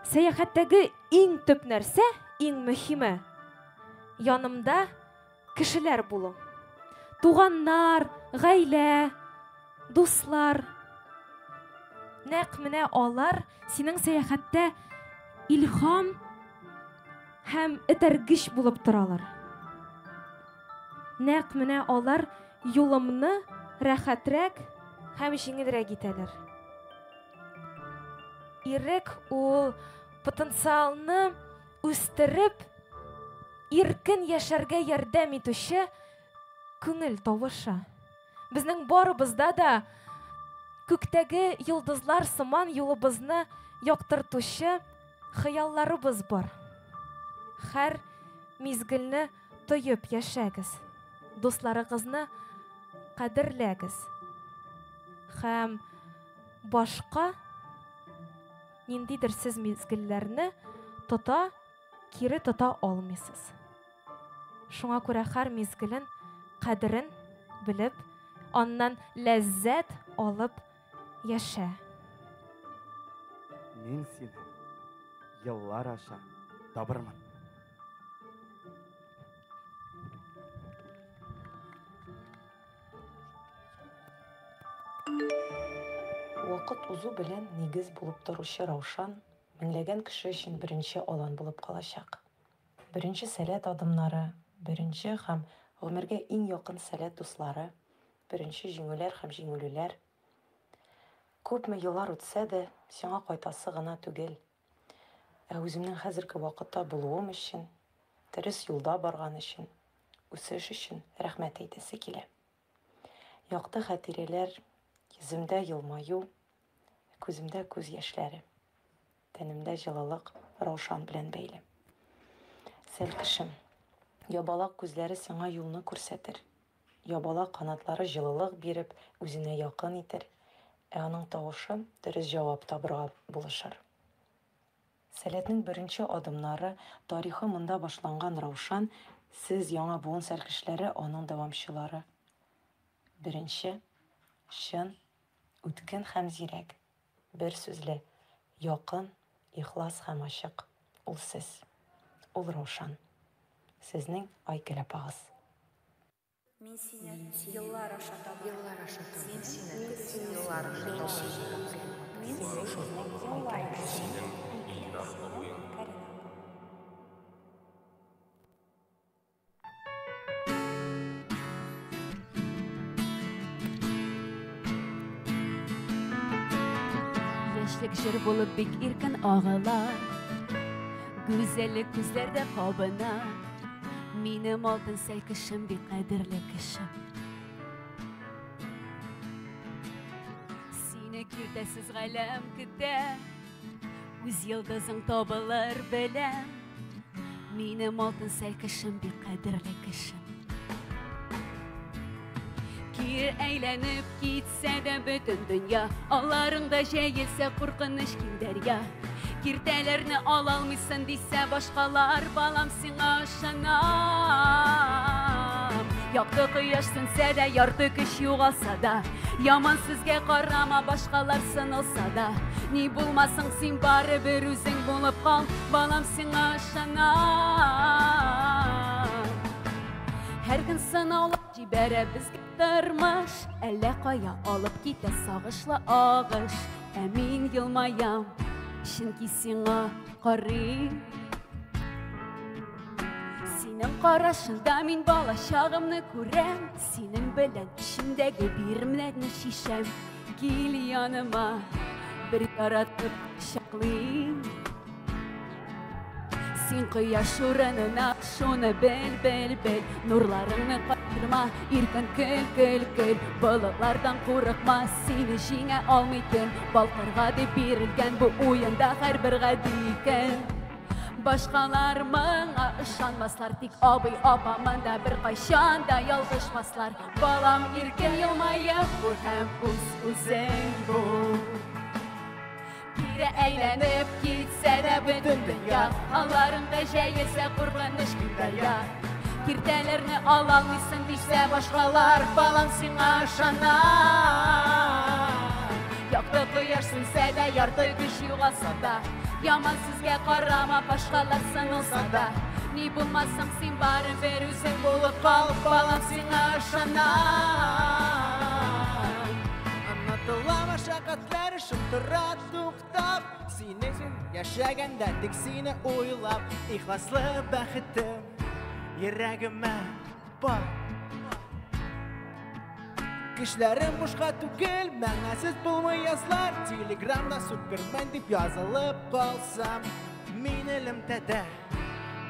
Сәяхәттәге иң төп нәрсә, иң мөһиме, янымда кешеләр булу. Туганнар, гаилә, дуслар. Нәкъ менә алар синең сәяхәттә илһам һәм этәргеч булып торалар. Нәкъ менә алар юлымны рәхәтрәк һәм җиңелрәк итәләр. Ирек ул потенциалны үстереп, иркен яшәргә ярдәм итүче күңел тавышы. Безнең барыбызда да күктәге йолдызлар сыман юлыбызны яктыртучы хыялларыбыз бар. Һәр мизгелне тоеп яшәгез. Дусларыгызны кадерләгез. Һәм башка ниндидер сез мизгелләрне тота, кире тота алмыйсыз. Шуңа күрә һәр мизгелен кадерен белеп, аннан ләззәт алып яшә. Мин сине еллар аша табырмын. Вакыт узу белән нигез булып торучы Раушан меңләгән кеше өчен беренче алан булып калачак. Беренче Сәләт адымнары, беренче һәм гомергә иң якын Сәләт дуслары, беренче җиңүләр һәм җиңелүләр. Күпме еллар үтсә дә, сиңа кайтасы гына түгел, ә үземнең хәзерге вакытта булуым өчен, дөрес юлда барган өчен, үсеш өчен рәхмәт әйтәсе килә. Якты хатирәләр, йөземдә елмаю, күземдә күз яшьләре, тәнемдә җылылык Раушан белән бәйле. Сәлкешем, ябалак күзләре сиңа юлны күрсәтер. Ябалак канатлары җылылык биреп, үзенә якын итер, ә аның тавышы дөрес җавап табырга булышыр. Сәләтнең беренче адымнары, тарихы монда башланган Раушан, сез, яңа буын сәлкешләре, аның дәвамчылары. Беренче, чын, үткен һәм зирәк, бер сүзле, якын, ихлас һәм ачык, ул сез, ул Раушан. Сезнең Айгөл апагыз. Мин сине еллар аша табам. Еллар аша табам. Мин сине Мин сине еллар аша Мин табам. сине Мин сине еллар аша Синең Илнар абыең. Карина. Яшьлек җыр булып бик иркен агыла, Гүзәллек күзләрдә кабына. Минем алтын сәлкешем, бик кадерле кешем. Сине киртәсез галәм көтә, Үз йолдызың табылыр беләм. Минем алтын сәлкешем, бик кадерле кешем. Кире әйләнеп китсә дә бөтен дөнья, Алларыңда җәелсә куркыныч киң дәрья. Киртәләрне ала алмыйсың дисә башкалар, балам сиңа ышанам. Якты кояш сүнсә дә, ярты көч югалса да, яман сүзгә карама, башкалар сынылса да, ни булмасың син барыбер үзең булып кал, балам сиңа ышанам. Һәр көн сынаулар җибәрә безгә тормыш, әллә кая алып китә сагышлы агыш. Ә мин елмаям, чөнки сиңа карыйм. Синең карашыңда мин бала чагымны күрәм, синең белән эчемдәге биремнәрне чишәм. Кил яныма, бер яратып кочаклыйм. Син кояш урынына, шуны бел, бел, бел. Нурларыңны кайтырма, иркен көл, көл, көл. Болытлардан курыкма, сине җиңә алмый төн. Балкырга дип бирелгән бу уенда һәрбер гади көн. Башкалар моңа ышанмаслар, тик абый апа монда беркайчан да ялгышмаслар. Балам иркен елмаеп бул һәм үз-үзең бул. Кире әйләнеп китсә дә бөтен дөнья, аларында җәелсә куркыныч киң дәрья. Киртәләрне ала алмыйсың дисә башкалар, балам сиңа ышанам. Якты кояш сүнсә дә, ярты көч югалса да, яман сүзгә карама, башкалар сынылса да, ни булмасаң син барыбер үзең булып кал, балам сиңа ышанам. Онытыла мәшәкатьләр эшем тора туктап, сине син яшәгәндә тик сине уйлап, ихласлы бәхетем йөрәгемә бар. Кешеләрем бушка түгел, мәгънәсез булмый язлар. Телеграмда Супермен дип язылып калсам, мин элемтәдә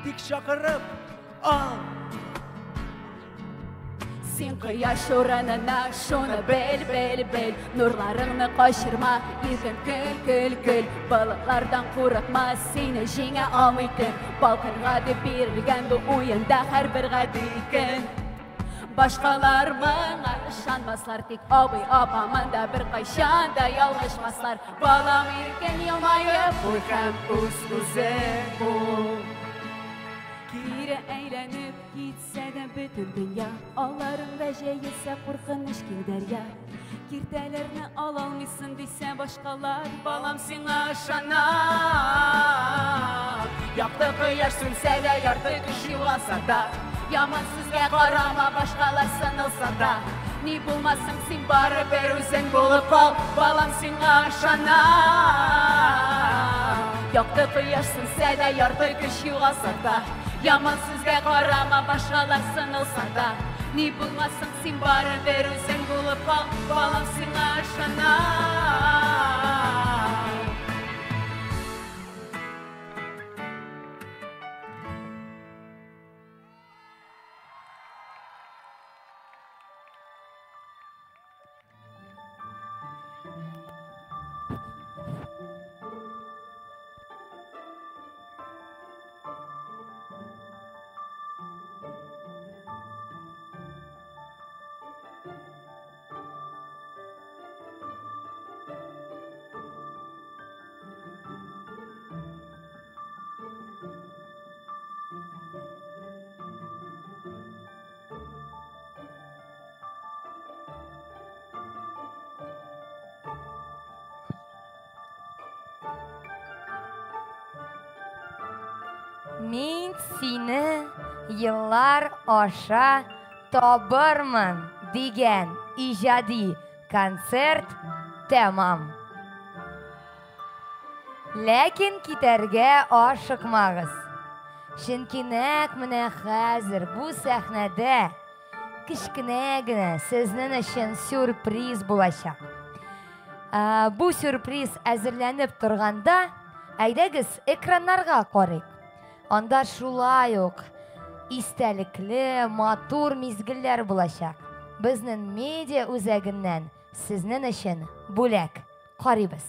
тик чакырып ал. Син кояш урынына, шуны бел, бел, бел. Нурларыңны качырма, иркен көл, көл, көл. Болытлардан курыкма, сине җиңә алмый кем. Балкырга дип бирелгән бу уенда һәрбер гади көн. Башкалар моңа ышанмаслар, тик абый апа монда беркайчан да ялгышмаслар. Балам иркен елмаеп бул һәм үз-үзең бул. Кире әйләнеп китсә дә бөтен дөнья, аларында җәелсә куркыныч киң дәрья. Киртәләрне ала алмыйсың дисә башкалар, балам сиңа ышанам. Якты кояш сүнсә дә, ярты көч югалса да, яман сүзгә карама, башкалар сынылса да, ни булмасың син барыбер үзең булып кал, балам сиңа ышанам. Якты кояш сүнсә дә, ярты көч югалса да, яман сүзгә карама, башкалар сынылса да, ни булмасың син барыбер үзең булып кал, балам сиңа ышанам. Мин сине еллар аша табырмын дигән иҗади концерт тәмам. Ләкин китәргә ашыкмагыз. Чөнки нәкъ менә хәзер бу сәхнәдә кечкенә генә сезнең өчен сюрприз булачак. Бу сюрприз әзерләнеп торганда, әйдәгез экраннарга карыйк. Анда шулай ук истәлекле, матур мизгелләр булачак. Безнең медиа үзәгеннән сезнең өчен бүләк. Карыйбыз.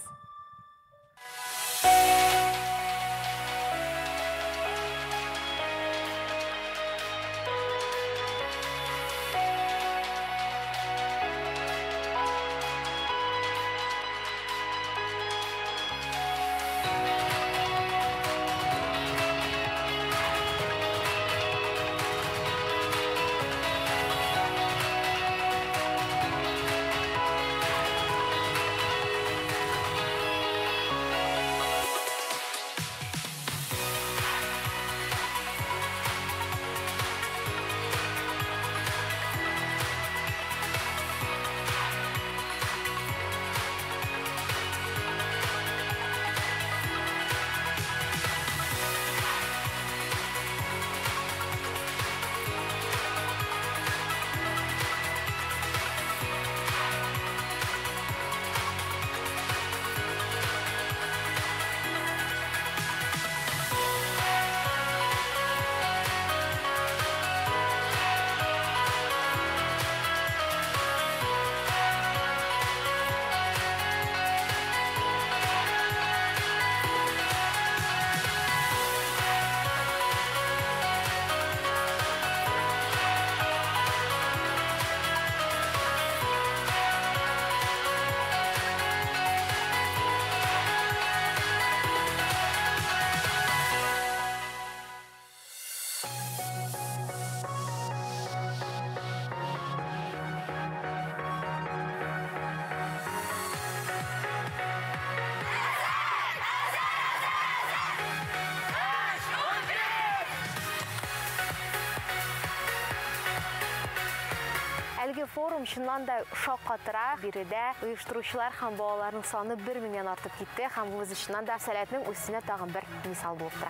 Әлеге форум чыннан да шаккатыра. Биредә оештыручылар һәм балаларның саны 1000-нән артып китте һәм бу чыннан да сәләтнең үсешенә тагын бер мисал булып тора.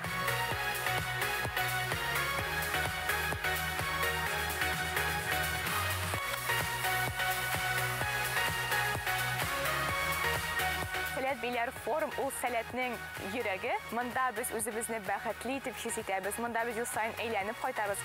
Сәләт Биләр форум ул сәләтнең йөрәге. Монда без үзебезне бәхетле итеп хис итәбез. Монда без ел саен әйләнеп кайтабыз.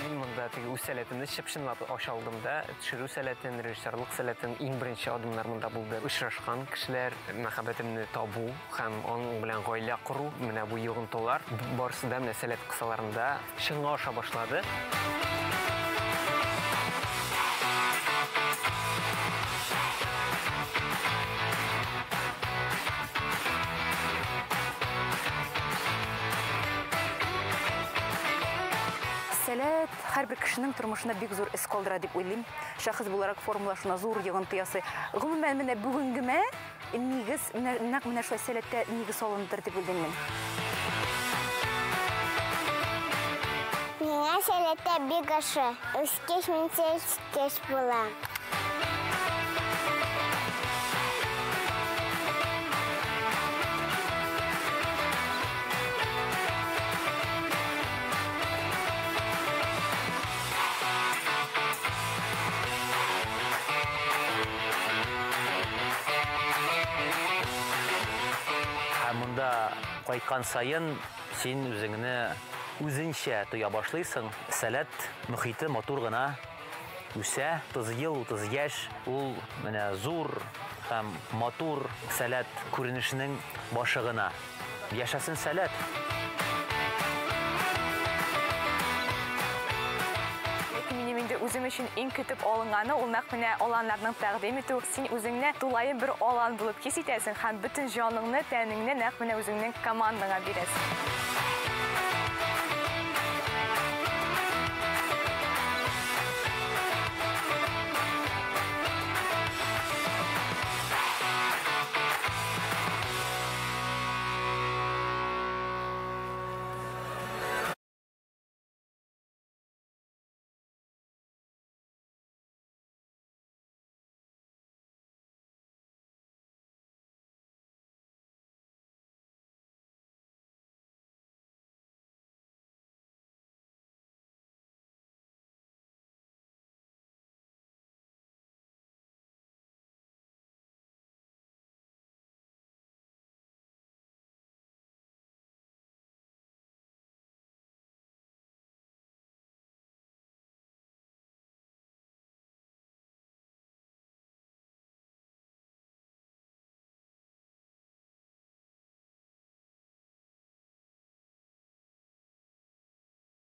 Мин монда теге үз сәләтемне чып-чынлап ача алдым да, төшерү сәләтен, режиссерлык сәләтен иң беренче адымнар монда булды. Очрашкан кешеләр, мәхәббәтемне табу һәм аның белән гаилә кору, менә бу йогынтылар барысы да менә сәләт кысаларында чынга аша башлады. Сәләт һәрбер кешенең тормышында бик зур эз калдыра дип уйлыйм. Шәхес буларак формалашуына зур йогынты ясый. Гомумән, менә бүгенгемә нигез, менә нәкъ менә шулай сәләттә нигез салындыр дип уйлыйм мин. Миңа сәләттә бик ошый. Үскәч мин сәләткәч булам. Һәм монда кайткан саен син үзеңне үзенчә тоя башлыйсың. Сәләт мөхите матур гына үсә. 30 ел, 30 яшь ул менә зур һәм матур сәләт күренешенең башы гына. Яшәсен сәләт! Ләкин минем инде үзем өчен иң көтеп алынганы ул нәкъ менә аланнарның тәкъдим итү. Син үзеңне тулаем бер алан булып хис итәсең һәм бөтен җаныңны, тәнеңне нәкъ менә үзеңнең командаңа бирәсең.